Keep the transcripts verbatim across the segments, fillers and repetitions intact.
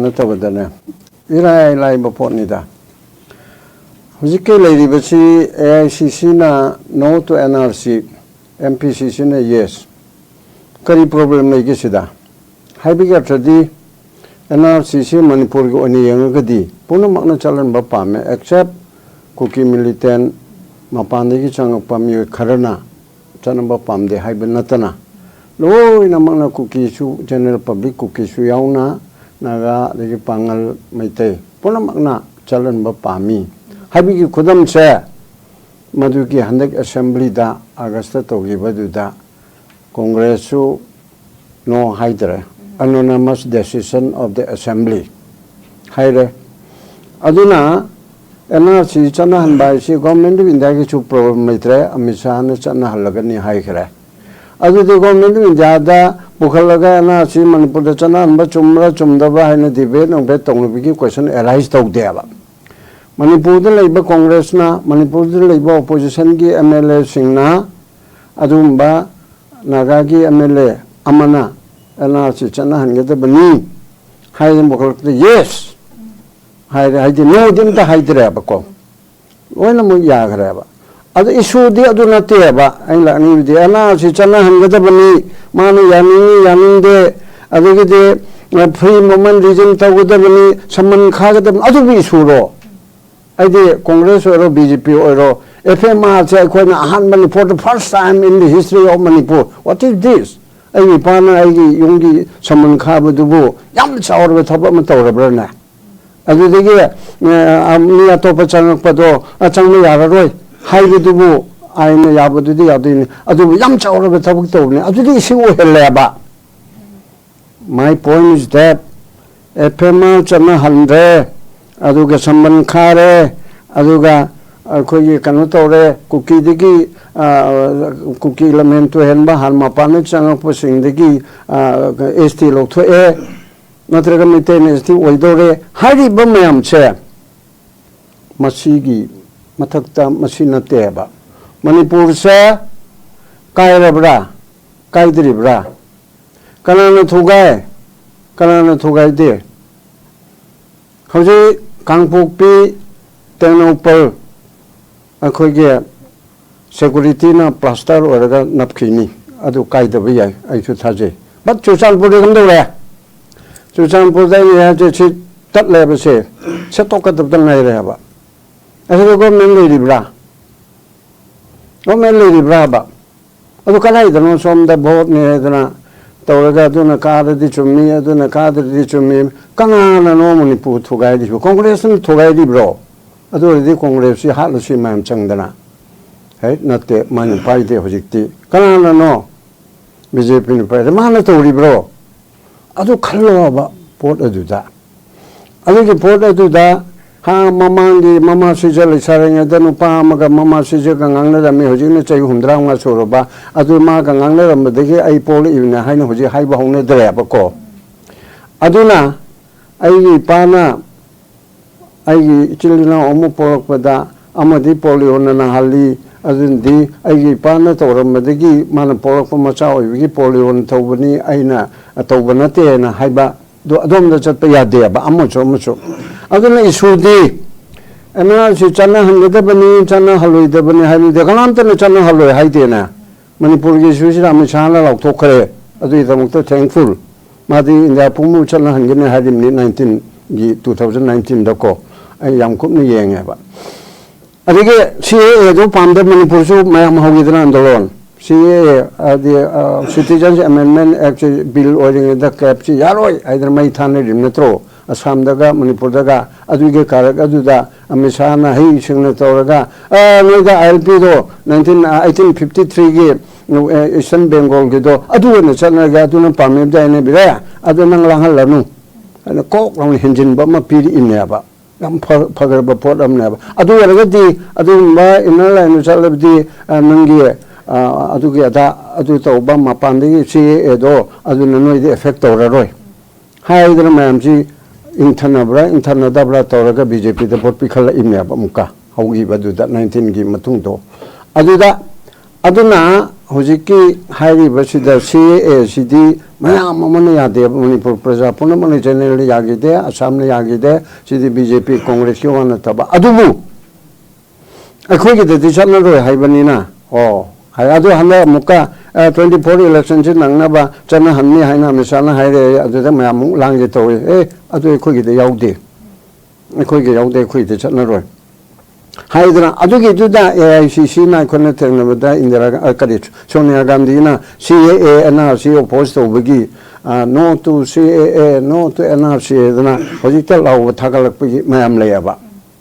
ꯅꯠꯇꯕꯗꯅꯦ, ꯏꯔꯥꯏ ꯂꯥꯏꯕ ꯄꯣꯠꯅꯤꯗ꯫ ꯍꯧꯖꯤꯛꯀꯤ ꯂꯩꯔꯤꯕꯁꯤ, ꯑꯦ ꯑꯥꯏ ꯁꯤ ꯁꯤꯅ no to N R C, M P ꯁꯤ ꯁꯤꯅ yes꯫ ꯀꯔꯤ problem ꯂꯩꯒꯦ ꯁꯤꯗ? ꯍꯥꯏꯕꯒꯤ ꯑꯔꯊꯗꯤ, N R C ꯁꯤ ꯃꯅꯤꯄꯨꯔꯒꯤ ꯑꯣꯏꯅ ꯌꯦꯡꯉꯒꯗꯤ ꯄꯨꯝꯅꯃꯛꯅ ꯆꯠꯍꯟꯕ ꯄꯥꯝꯃꯦ, except ꯀꯨꯀꯤ militant, ꯃꯄꯥꯟꯗꯒꯤ ꯆꯪꯉꯛꯄ ꯃꯤꯑꯣꯏ ꯈꯔꯅ ꯆꯠꯅꯕ ꯄꯥꯝꯗꯦ ꯍꯥꯏꯕ ꯅꯠꯇꯅ, ꯂꯣꯏꯅꯃꯛꯅ, ꯀꯨꯀꯤꯁꯨ, general public, ꯀꯨꯀꯤꯁꯨ ꯌꯥꯎꯅ, ꯅꯥꯒꯥ, ꯑꯗꯒꯤ ꯄꯥꯉꯜ, ꯃꯩꯇꯩ ꯄꯨꯝꯅꯃꯛꯅ ꯆꯠꯍꯟꯕ ꯄꯥꯝꯃꯤ ꯍꯥꯏꯕꯒꯤ ꯈꯨꯗꯝꯁꯦ, ꯃꯗꯨꯒꯤ ꯍꯟꯗꯛ assembly ꯗ August ꯇ ꯇꯧꯈꯤꯕꯗꯨꯗ Congress ꯁꯨ no ꯍꯥꯏꯗ꯭ꯔꯦ, unanimous decision of the assembly ꯍꯥꯏꯔꯦ꯫ ꯑꯗꯨꯅ N R C ꯆꯠꯅꯍꯟꯕ ꯍꯥꯏꯁꯤ Government of India ꯒꯤꯁꯨ problem ꯂꯩꯇ꯭ꯔꯦ, ꯑꯃꯤꯠ ꯁꯥꯍꯅ ꯆꯠꯅꯍꯜꯂꯒꯅꯤ ꯍꯥꯏꯈ꯭ꯔꯦ꯫ ꯑꯗꯨꯗꯤ Government of India the ꯄꯨꯈꯠꯂꯒ N R C ꯃꯅꯤꯄꯨꯔꯗ ꯆꯠꯅꯍꯟꯕ ꯆꯨꯝꯕ꯭ꯔꯥ ꯆꯨꯝꯗꯕ꯭ꯔꯥ ꯍꯥꯏꯅ debate ꯅꯨꯡꯕꯦꯠ ꯇꯧꯅꯕꯒꯤ question arise ꯇꯧꯗꯦꯕ꯫ ꯃꯅꯤꯄꯨꯔꯗ ꯂꯩꯕ Congress ꯅ, ꯃꯅꯤꯄꯨꯔꯗ ꯂꯩꯕ opposition ꯒꯤ M L A ꯁꯤꯡꯅ ꯑꯗꯨꯒꯨꯝꯕ ꯅꯥꯒꯥꯒꯤ M L A ꯑꯃꯅ N R C ꯆꯠꯅꯍꯟꯒꯗꯕꯅꯤ ꯍꯥꯏꯗꯅ ꯄꯨꯈꯠꯂꯛꯄꯗ yes ꯍꯥꯏꯔꯦ, ꯍꯥꯏꯗꯤ no ꯗꯤ ꯑꯝꯇ ꯍꯥꯏꯗ꯭ꯔꯦꯕꯀꯣ, ꯂꯣꯏꯅꯃꯛ ꯌꯥꯈ꯭ꯔꯦꯕ꯫ ꯑꯗꯨ issue ꯗꯤ ꯑꯗꯨ ꯅꯠꯇꯦꯕ ꯑꯩꯅ ꯂꯥꯛꯅꯤꯡꯉꯤꯕꯗꯤ, N R C ꯆꯠꯅꯍꯟꯒꯗꯕꯅꯤ, ꯃꯥꯅ ꯌꯥꯅꯤꯡꯉꯤ ꯌꯥꯅꯤꯡꯗꯦ, ꯑꯗꯒꯤꯗꯤ free movement resume ꯇꯧꯒꯗꯕꯅꯤ, summon ꯈꯥꯒꯗꯕꯅꯤ, ꯑꯗꯨꯒꯤ issue ꯔꯣ? ꯑꯩꯗꯤ Congress ꯑꯣꯏꯔꯣ, B J P ꯑꯣꯏꯔꯣ, F M R ꯁꯦ ꯑꯩꯈꯣꯏꯅ ꯑꯍꯥꯟꯕꯅꯤ, for the first time in the history of Manipur, what is this? ꯑꯩꯒꯤ ꯏꯄꯥꯅ ꯑꯩꯒꯤ ꯌꯨꯝꯒꯤ summon ꯈꯥꯕꯗꯨꯕꯨ ꯌꯥꯝ ꯆꯥꯎꯔꯕ ꯊꯕꯛ ꯑꯃ ꯇꯧꯔꯕ꯭ꯔꯥꯅꯦ? ꯑꯗꯨꯗꯒꯤ ꯑ, ꯃꯤ ꯑꯇꯣꯞꯄ ꯆꯪꯉꯛꯄꯗꯣ, ꯑ, ꯆꯪꯕ ꯌꯥꯔꯔꯣꯏ ꯍꯥꯏꯕꯗꯨꯕꯨ ꯑꯥꯏꯟꯅ ꯌꯥꯕꯗꯨꯗꯤ ꯌꯥꯗꯣꯏꯅꯤ, ꯑꯗꯨꯕꯨ ꯌꯥꯝ ꯆꯥꯎꯔꯕ ꯊꯕꯛ ꯇꯧꯕꯅꯤ, ꯑꯗꯨꯗꯤ issue ꯑꯣꯏꯍꯜꯂꯦꯕ꯫ My point is that F M R ꯆꯠꯅꯍꯟꯗ꯭ꯔꯦ, ꯑꯗꯨꯒ summon ꯈꯥꯔꯦ, ꯑꯗꯨꯒ ꯑꯩꯈꯣꯏꯒꯤ ꯀꯩꯅꯣ ꯇꯧꯔꯦ, ꯀꯨꯀꯤꯗꯒꯤ, ꯑ, ꯀꯨꯀꯤ ꯂꯝꯍꯦꯟ ꯇꯨꯍꯦꯟꯕ ꯍꯥꯟꯅ ꯃꯄꯥꯟꯗ ꯆꯪꯉꯛꯄꯁꯤꯡꯗꯒꯤ, ꯑ, S T ꯂꯧꯊꯣꯛꯑꯦ, ꯅꯠꯇ꯭ꯔꯒ ꯃꯩꯇꯩꯅ S T ꯑꯣꯏꯗꯧꯔꯦ ꯍꯥꯏꯔꯤꯕ ꯃꯌꯥꯝꯁꯦ, ꯃꯁꯤꯒꯤ ꯃꯊꯛꯇ ꯃꯁꯤ ꯅꯠꯇꯦꯕ꯫ ꯃꯅꯤꯄꯨꯔꯁꯦ ꯀꯥꯏꯔꯕ꯭ꯔꯥ? ꯀꯥꯏꯗ꯭ꯔꯤꯕ꯭ꯔꯥ? ꯀꯅꯥꯅ ꯊꯨꯒꯥꯏ? ꯀꯅꯥꯅ ꯊꯨꯒꯥꯏꯗꯦ? ꯍꯧꯖꯤꯛ ꯀꯥꯡꯄꯣꯛꯄꯤ, ꯇꯦꯡꯅꯧꯄꯜ ꯑꯩꯈꯣꯏꯒꯤ ꯁꯦꯀꯨꯔꯤꯇꯤꯅ ꯄ꯭ꯂꯥꯁꯇꯔ ꯑꯣꯏꯔꯒ ꯅꯞꯈꯤꯅꯤ꯫ ꯑꯗꯨ ꯀꯥꯏꯗꯕ ꯌꯥꯏ, ꯑꯩꯁꯨ ꯊꯥꯖꯩ꯫ ꯕꯠ ꯆꯨꯔꯆꯥꯟꯄꯨꯔꯗꯤ ꯀꯝꯗꯧꯔꯦ? ꯆꯨꯔꯆꯥꯟꯄꯨꯔꯗ ꯑꯩꯅ ꯍꯥꯏꯁꯦ ꯁꯤ ꯇꯠꯂꯦꯕꯁꯦ, ꯁꯦꯠꯇꯣꯛꯀꯗꯕꯗ ꯉꯥꯏꯔꯦ ꯍꯥꯏꯕ꯫ ꯑꯁꯤꯗ ꯒꯣꯔꯃꯦꯟ ꯂꯩꯔꯤꯕ꯭ꯔꯥ? ꯒꯣꯔꯃꯦꯟ ꯂꯩꯔꯤꯕ꯭ꯔꯥ ꯍꯥꯏꯕ? ꯑꯗꯨ ꯀꯗꯥꯏꯗꯅꯣ ꯁꯣꯝꯗ ꯚꯣꯠꯅꯦ ꯍꯥꯏꯗꯅ ꯇꯧꯔꯒ ꯑꯗꯨꯅ ꯀꯥꯔꯗꯤ ꯆꯨꯝꯃꯤ, ꯑꯗꯨꯅ ꯀꯥꯗ꯭ꯔꯗꯤ ꯆꯨꯝꯃꯤ꯫ ꯀꯅꯥꯅꯅꯣ ꯃꯅꯤꯄꯨꯔ ꯊꯨꯒꯥꯏꯔꯤꯕꯣ? ꯀꯣꯡꯒ꯭ꯔꯦꯁꯅ ꯊꯨꯒꯥꯏꯔꯤꯕ꯭ꯔꯣ? ꯑꯗꯨ ꯑꯣꯏꯔꯗꯤ ꯀꯣꯡꯒ꯭ꯔꯦꯁꯁꯤ ꯍꯥꯠꯂꯁꯤ ꯃꯌꯥꯝ ꯆꯪꯗꯅ꯫ ꯍꯦꯛ ꯅꯠꯇꯦ, ꯃꯥꯅ ꯄꯥꯏꯗꯦ ꯍꯧꯖꯤꯛꯇꯤ꯫ ꯀꯅꯥꯅꯅꯣ? ꯕꯤ ꯖꯦ ꯄꯤꯅ ꯄꯥꯏꯔꯦ꯫ ꯃꯥꯅ ꯇꯧꯔꯤꯕ꯭ꯔꯣ? ꯑꯗꯨ ꯈꯜꯂꯣꯕ ꯄꯣꯠ ꯑꯗꯨꯗ꯫ ꯑꯗꯨꯒꯤ ꯄꯣꯠ ꯑꯗꯨꯗ ꯍꯥ, ꯃꯃꯥꯡꯒꯤ ꯃꯃꯥ ꯁꯤꯖ ꯂꯩꯁꯥꯔꯤꯉꯩꯗ ꯅꯨꯄꯥ ꯑꯃꯒ ꯃꯃꯥ ꯁꯤꯖꯒ ꯉꯥꯡꯅꯔꯝꯃꯤ, ꯍꯧꯖꯤꯛꯅ ꯆꯍꯤ ꯍꯨꯝꯗ꯭ꯔꯥ ꯃꯉꯥ ꯁꯨꯔꯕ꯫ ꯑꯗꯨ ꯃꯥꯒ ꯉꯥꯡꯅꯔꯝꯕꯗꯒꯤ ꯑꯩ ꯄꯣꯛꯂꯛꯏꯕꯅꯦ ꯍꯥꯏꯅ ꯍꯧꯖꯤꯛ ꯍꯥꯏꯕ ꯍꯧꯅꯗ꯭ꯔꯦꯕꯀꯣ꯫ ꯑꯗꯨꯅ ꯑꯩꯒꯤ ꯏꯄꯥꯅ ꯑꯩꯒꯤ ꯏꯆꯤꯜ ꯏꯅꯥꯎ ꯑꯃ ꯄꯣꯛꯂꯛꯄꯗ ꯑꯃꯗꯤ ꯄꯣꯂꯤꯑꯣꯅ ꯅꯥꯍꯜꯂꯤ꯫ ꯑꯗꯨꯅꯗꯤ ꯑꯩꯒꯤ ꯏꯄꯥꯅ ꯇꯧꯔꯝꯕꯗꯒꯤ ꯃꯥꯅ ꯄꯣꯛꯂꯛꯄ ꯃꯆꯥ ꯑꯣꯏꯕꯒꯤ ꯄꯣꯂꯤꯑꯣꯅ ꯇꯧꯕꯅꯤ, ꯑꯩꯅ ꯇꯧꯕ ꯅꯠꯇꯦꯅ ꯍꯥꯏꯕ꯫ ꯑꯗꯨ ꯑꯗꯣꯝꯗ ꯆꯠꯄ ꯌꯥꯗꯦꯕ, ꯑꯃꯁꯨ ꯑꯃꯁꯨ꯫ ꯑꯗꯨꯅ ꯏꯁꯨꯗꯤ ꯑꯦꯟ ꯑꯥꯔ ꯁꯤ ꯆꯠꯅꯍꯟꯒꯗꯕꯅꯤ, ꯆꯠꯅꯍꯜꯂꯣꯏꯗꯕꯅꯤ ꯍꯥꯏꯕꯗꯤ ꯀꯅꯥꯝꯇꯅ ꯆꯠꯅꯍꯜꯂꯣꯏ ꯍꯥꯏꯗꯦꯅ꯫ ꯃꯅꯤꯄꯨꯔꯒꯤ ꯏꯁꯨꯁꯤꯗ ꯑꯃꯤꯠ ꯁꯥꯍꯅ ꯂꯥꯎꯊꯣꯛꯈ꯭ꯔꯦ꯫ ꯑꯗꯨꯒꯤꯗꯃꯛꯇ thankful꯫ ꯃꯥꯗꯤ ꯏꯟꯗꯤꯌꯥ ꯄꯨꯝꯕ ꯆꯠꯅꯍꯟꯒꯅꯤ ꯍꯥꯏꯔꯤꯕꯅꯤ, nineteenꯒꯤ, two thousand nineteenꯗꯀꯣ꯫ ꯑꯩ ꯌꯥꯝ ꯀꯨꯞꯅ ꯌꯦꯡꯉꯦꯕ꯫ ꯑꯗꯒꯤ ꯁꯤ ꯑꯦ ꯑꯦꯗꯨ ꯄꯥꯝꯗ ꯃꯅꯤꯄꯨꯔꯁꯨ ꯃꯌꯥꯝ ꯍꯧꯈꯤꯗꯅ ꯑꯟꯗꯣꯂꯣꯟ꯫ ꯁꯤ ꯑꯦ ꯑꯦ ꯍꯥꯏꯗꯤ, ꯑ, Citizens Amendment Act ꯁꯤ ꯕꯤꯜ ꯑꯣꯏꯔꯤꯉꯩꯗ ꯀꯦꯞꯁꯤ ꯌꯥꯔꯣꯏ ꯍꯥꯏꯗꯅ ꯃꯩ ꯊꯥꯅꯔꯤꯕ ꯅꯠꯇ꯭ꯔꯣ? ꯑꯁꯥꯝꯗꯒ ꯃꯅꯤꯄꯨꯔꯗꯒ꯫ ꯑꯗꯨꯒꯤ ꯀꯥꯔꯛ ꯑꯗꯨꯗ ꯑꯃꯤꯠ ꯁꯥꯍꯅ ꯍꯩ ꯁꯤꯡꯅ ꯇꯧꯔꯒ, "ꯑ, ꯅꯣꯏꯗ ꯑꯥꯏ ꯑꯦꯜ ꯄꯤꯗꯣ nineteen, ꯑ, eighteen fifty threeꯒꯤ, ꯑ, Eastern Bengalꯒꯤꯗꯣ ꯑꯗꯨ ꯑꯣꯏꯅ ꯆꯠꯅꯔꯒꯦ, ꯑꯗꯨꯅ ꯄꯥꯝꯃꯦꯕꯗꯤ ꯑꯩꯅ ꯕꯤꯔꯦ, ꯑꯗꯨ ꯅꯪ ꯂꯥꯡꯍꯜꯂꯅꯨ" ꯍꯥꯏꯅ ꯀꯣꯛ ꯂꯥꯎꯅ ꯍꯦꯟꯖꯤꯟꯕ ꯑꯃ ꯄꯤꯔꯛꯏꯅꯦꯕ꯫ ꯌꯥꯝ ꯐ-, ꯐꯈ꯭ꯔꯕ ꯄꯣꯠ ꯑꯃꯅꯦꯕ꯫ ꯑꯗꯨ ꯑꯣꯏꯔꯒꯗꯤ ꯑꯗꯨꯒꯨꯝꯕ inner line ꯆꯠꯂꯕꯗꯤ, ꯑ, ꯅꯪꯒꯤ, ꯑ, ꯑꯗꯨꯒꯤ ꯑꯗꯥ ꯑꯗꯨ ꯇꯧꯕ ꯃꯄꯥꯟꯗꯒꯤ ꯁꯤ ꯑꯦ ꯑꯦꯗꯣ ꯑꯗꯨꯅ ꯅꯣꯏꯗ effect ꯇꯧꯔꯔꯣꯏ ꯍꯥꯏꯗꯅ ꯃꯌꯥꯝꯁꯤ ꯏꯪꯊꯅꯕ꯭ꯔꯥ ꯏꯪꯊꯅꯗꯕ꯭ꯔꯥ ꯇꯧꯔꯒ ꯕꯤ ꯖꯦ ꯄꯤꯗ ꯚꯣꯠ ꯄꯤꯈꯠꯂꯛꯏꯕꯅꯦꯕ ꯑꯃꯨꯛꯀ ꯍꯧꯈꯤꯕ ꯑꯗꯨꯗ nineteenꯒꯤ ꯃꯇꯨꯡꯗꯣ꯫ ꯑꯗꯨꯗ ꯑꯗꯨꯅ ꯍꯧꯖꯤꯛꯀꯤ ꯍꯥꯏꯔꯤꯕꯁꯤꯗ ꯁꯤ ꯑꯦ ꯑꯦ ꯁꯤꯗꯤ ꯃꯌꯥꯝ ꯑꯃꯅ ꯌꯥꯗꯦꯕ, ꯃꯅꯤꯄꯨꯔ ꯄ꯭ꯔꯖꯥ ꯄꯨꯝꯅꯃꯛꯅ ꯖꯦꯅꯔꯦꯜ ꯌꯥꯈꯤꯗꯦ, ꯑꯁꯥꯝꯅ ꯌꯥꯈꯤꯗꯦ, ꯁꯤꯗꯤ ꯕꯤ ꯖꯦ ꯄꯤ ꯀꯣꯡꯒ꯭ꯔꯦꯁꯀꯤ ꯋꯥ ꯅꯠꯇꯕ꯫ ꯑꯗꯨꯕꯨ ꯑꯩꯈꯣꯏꯒꯤꯗꯗꯤ ꯆꯠꯅꯔꯣꯏ ꯍꯥꯏꯕꯅꯤꯅ꯫ ꯑꯣ, ꯍꯥꯏ꯫ ꯑꯗꯨ ꯍꯟꯗꯛ ꯑꯃꯨꯛꯀ ꯇ꯭ꯋꯦꯟꯇꯤ ꯐꯣꯔ ꯏꯂꯦꯛꯁꯟꯁꯤ ꯅꯪꯅꯕ ꯆꯠꯅꯍꯟꯅꯤ ꯍꯥꯏꯅ ꯑꯃꯤꯠ ꯁꯥꯍꯅ ꯍꯥꯏꯔꯛꯑꯦ, ꯑꯗꯨꯗ ꯃꯌꯥꯝ ꯑꯃꯨꯛ ꯂꯥꯡꯒꯦ ꯇꯧꯏ꯫ ꯑꯦ, ꯑꯗꯨ ꯑꯩꯈꯣꯏꯒꯤꯗ ꯌꯥꯎꯗꯦ, ꯑꯩꯈꯣꯏꯒꯤ ꯌꯥꯎꯗꯦ, ꯑꯩꯈꯣꯏꯒꯤꯗ ꯆꯠꯅꯔꯣꯏ ꯍꯥꯏꯗꯅ꯫ ꯑꯗꯨꯒꯤꯗꯨꯗ ꯑꯦ ꯑꯥꯏ ꯁꯤ ꯁꯤꯅ ꯑꯩꯈꯣꯏꯅ ꯊꯦꯡꯅꯕꯗ ꯏꯟꯗꯤꯔꯥ ꯒꯥ-, ꯑ, ꯀꯔꯤ, ꯁꯣꯅꯤꯌꯥ ꯒꯥꯟꯙꯤꯅ ꯁꯤ ꯑꯦ ꯑꯦ ꯑꯦꯟ ꯑꯥꯔ ꯁꯤ ꯑꯣꯄꯣꯖ ꯇꯧꯕꯒꯤ, ꯑ, "No to C A A, no to N R C" ꯍꯥꯏꯗꯅ ꯍꯧꯖꯤꯛꯇ ꯂꯥꯎꯕ ꯊꯥꯒꯠꯂꯛꯄꯒꯤ ꯃꯌꯥꯝ ꯂꯩꯌꯦꯕ꯫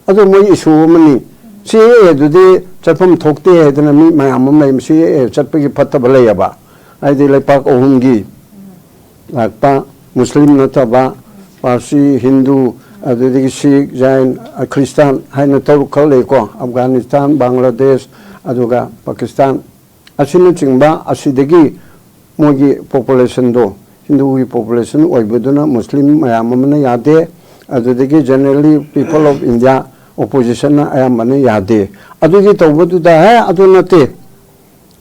ꯑꯗꯨ ꯃꯣꯏ ꯏꯁꯨ ꯑꯃꯅꯤ꯫ ꯁꯤ ꯑꯦ ꯑꯦꯗꯨꯗꯤ ꯆꯠꯐꯝ ꯊꯣꯛꯇꯦ ꯍꯥꯏꯗꯅ ꯃꯤ ꯃꯌꯥꯝ ꯑꯃ ꯂꯩ꯫ ꯁꯤ ꯑꯦ ꯑꯦ ꯆꯠꯄꯒꯤ ꯐꯠꯇꯕ ꯂꯩꯌꯦꯕ, ꯍꯥꯏꯗꯤ ꯂꯩꯄꯥꯛ ꯑꯍꯨꯝꯒꯤ ꯂꯥꯛꯄ, ꯃꯨꯁꯂꯤꯝ ꯅꯠꯇꯕ, ꯄꯥꯔꯁꯤ, ꯍꯤꯟꯗꯨ, ꯑꯗꯨꯗꯒꯤ ꯁꯤꯈ, ꯖꯥꯏꯟ, ꯈ꯭ꯔꯤꯁꯇꯥꯟ ꯍꯥꯏꯅ ꯇꯔꯨꯛꯈꯛ ꯂꯩꯀꯣ, ꯑꯐꯒꯥꯅꯤꯁꯇꯥꯟ, ꯕꯪꯒ꯭ꯂꯥꯗꯦꯁ, ꯑꯗꯨꯒ ꯄꯥꯀꯤꯁꯇꯥꯟ ꯑꯁꯤꯅꯆꯤꯡꯕ꯫ ꯑꯁꯤꯗꯒꯤ ꯃꯣꯏꯒꯤ ꯄꯣꯄꯨꯂꯦꯁꯟꯗꯣ ꯍꯤꯟꯗꯨꯒꯤ ꯄꯣꯄꯨꯂꯦꯁꯟ ꯑꯣꯏꯕꯗꯨꯅ ꯃꯨꯁꯂꯤꯝ ꯃꯌꯥꯝ ꯑꯃꯅ ꯌꯥꯗꯦ, ꯑꯗꯨꯗꯒꯤ generally people of India, ꯑꯣꯄꯣꯖꯤꯁꯟꯅ ꯑꯌꯥꯝꯕꯅ ꯌꯥꯗꯦ꯫ ꯑꯗꯨꯒꯤ ꯇꯧꯕꯗꯨꯗ, "ꯍꯦ, ꯑꯗꯨ ꯅꯠꯇꯦ,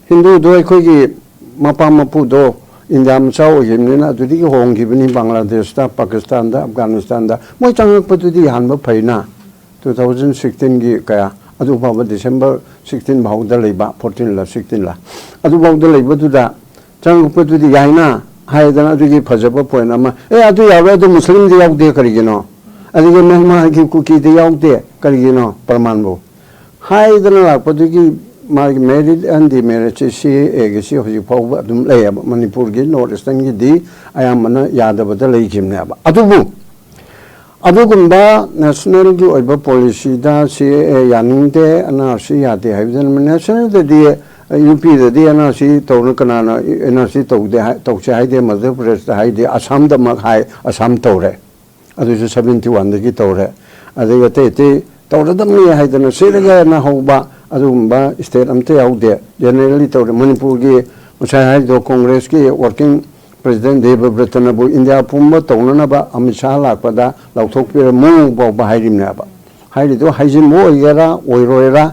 ꯍꯤꯟꯗꯨꯗꯣ ꯑꯩꯈꯣꯏꯒꯤ ꯃꯄꯥ ꯃꯄꯨꯗꯣ ꯏꯟꯗꯤꯌꯥ ꯃꯆꯥ ꯑꯣꯏꯈꯤꯕꯅꯤꯅ ꯑꯗꯨꯗꯒꯤ ꯍꯣꯡꯈꯤꯕꯅꯤ ꯕꯪꯒ꯭ꯂꯥꯗꯦꯁꯇ, ꯄꯥꯀꯤꯁꯇꯥꯟꯗ, ꯑꯐꯒꯥꯅꯤꯁꯇꯥꯟꯗ꯫ ꯃꯣꯏ ꯆꯪꯉꯛꯄꯗꯨꯗꯤ ꯍꯥꯟꯕ ꯐꯩꯅ꯫ ꯇꯨ ꯊꯥꯎꯖꯟ ꯁꯤꯛꯁꯇꯤꯟꯒꯤ ꯀꯌꯥ, ꯑꯗꯨ ꯐꯥꯎꯕ ꯗꯤꯁꯦꯝꯕꯔ ꯁꯤꯛꯁꯇꯤꯟ ꯐꯥꯎꯗ ꯂꯩꯕ, ꯐꯣꯔꯇꯤꯟꯂ ꯁꯤꯛꯁꯇꯤꯟꯂ, ꯑꯗꯨꯐꯥꯎꯗ ꯂꯩꯕꯗꯨꯗ ꯆꯪꯉꯛꯄꯗꯨꯗꯤ ꯌꯥꯏꯅ ꯍꯥꯏꯗꯅ꯫ ꯑꯗꯨꯒꯤ ꯐꯖꯕ ꯄꯣꯏꯟ ꯑꯃ꯫ "ꯑꯦ, ꯑꯗꯨ ꯌꯥꯔꯣꯏ, ꯑꯗꯨ ꯃꯨꯁꯂꯤꯝꯗꯤ ꯌꯥꯎꯗꯦ, ꯀꯔꯤꯒꯤꯅꯣ? ꯑꯗꯒꯤ ꯃ꯭ꯌꯥꯟꯃꯥꯔꯒꯤ ꯀꯨꯀꯤꯗꯤ ꯌꯥꯎꯗꯦ, ꯀꯔꯤꯒꯤꯅꯣ?" ꯄ꯭ꯔꯃꯥꯟꯕꯨ ꯍꯥꯏꯗꯅ ꯂꯥꯛꯄꯗꯨꯒꯤ ꯃꯥꯒꯤ ꯃꯦꯔꯤꯠ ꯑꯦꯟ ꯗꯤꯃꯦꯔꯤꯠꯁꯤ ꯁꯤ ꯑꯦ ꯑꯦꯒꯤꯁꯤ ꯍꯧꯖꯤꯛ ꯐꯥꯎꯕ ꯑꯗꯨꯝ ꯂꯩꯌꯦꯕ꯫ ꯃꯅꯤꯄꯨꯔꯒꯤ ꯅꯣꯔꯠ ꯏꯁꯇꯔꯟꯒꯤꯗꯤ ꯑꯌꯥꯝꯕꯅ ꯌꯥꯗꯕꯗ ꯂꯩꯈꯤꯕꯅꯦꯕ꯫ ꯑꯗꯨꯕꯨ ꯑꯗꯨꯒꯨꯝꯕ ꯅꯦꯁꯅꯦꯜꯒꯤ ꯑꯣꯏꯕ ꯄꯣꯂꯤꯁꯤꯗ ꯁꯤ ꯑꯦ ꯑꯦ ꯌꯥꯅꯤꯡꯗꯦ, ꯑꯦꯟ ꯑꯥꯔ ꯁꯤ ꯌꯥꯗꯦ ꯍꯥꯏꯕꯗꯨꯅ ꯅꯦꯁꯅꯦꯜꯗꯗꯤ ꯌꯨ ꯄꯤꯗꯗꯤ ꯑꯦꯟ ꯑꯥꯔ ꯁꯤ ꯇꯧꯅ ꯀꯅꯥꯅ ꯑꯦꯟ ꯑꯥꯔ ꯁꯤ ꯇꯧꯗꯦ ꯍꯥꯏ-, ꯇꯧꯁꯦ ꯍꯥꯏꯗꯦ? ꯃꯙ꯭ꯌ ꯄ꯭ꯔꯗꯦꯁꯇ ꯍꯥꯏꯗꯦ, ꯑꯁꯥꯝꯗꯃꯛ ꯍꯥꯏ, ꯑꯁꯥꯝ ꯇꯧꯔꯦ꯫ ꯑꯗꯨꯁꯨ ꯁꯚꯦꯟꯇꯤ ꯋꯥꯟꯗꯒꯤ ꯇꯧꯔꯦ꯫ ꯑꯗꯒꯤ ꯑꯇꯩ ꯑꯇꯩ ꯇꯧꯔꯗꯕꯅꯤ ꯍꯥꯏꯗꯅ ꯁꯤꯔꯒꯅ ꯍꯧꯕ ꯑꯗꯨꯒꯨꯝꯕ ꯁ꯭ꯇꯦꯠ ꯑꯝꯇ ꯌꯥꯎꯗꯦ꯫ ꯖꯦꯅꯔꯦꯜꯂꯤ ꯇꯧꯔꯦ꯫ ꯃꯅꯤꯄꯨꯔꯒꯤ ꯉꯁꯥꯏ ꯍꯥꯏꯗꯣ ꯀꯣꯡꯒ꯭ꯔꯦꯁꯀꯤ ꯋꯥꯔꯀꯤꯡ ꯄ꯭ꯔꯦꯁꯤꯗꯦꯟ ꯗꯦꯕꯕ꯭ꯔꯇꯅꯕꯨ ꯏꯟꯗꯤꯌꯥ ꯄꯨꯝꯕ ꯇꯧꯅꯅꯕ ꯑꯃꯤꯠ ꯁꯥꯍ ꯂꯥꯛꯄꯗ ꯂꯥꯎꯊꯣꯛꯄꯤꯔꯝꯃꯨ ꯐꯥꯎꯕ ꯍꯥꯏꯔꯤꯕꯅꯦꯕ꯫ ꯍꯥꯏꯔꯤꯗꯣ ꯍꯥꯏꯖꯤꯟꯕ ꯑꯣꯏꯒꯦꯔꯥ ꯑꯣꯏꯔꯣꯏꯔꯥ,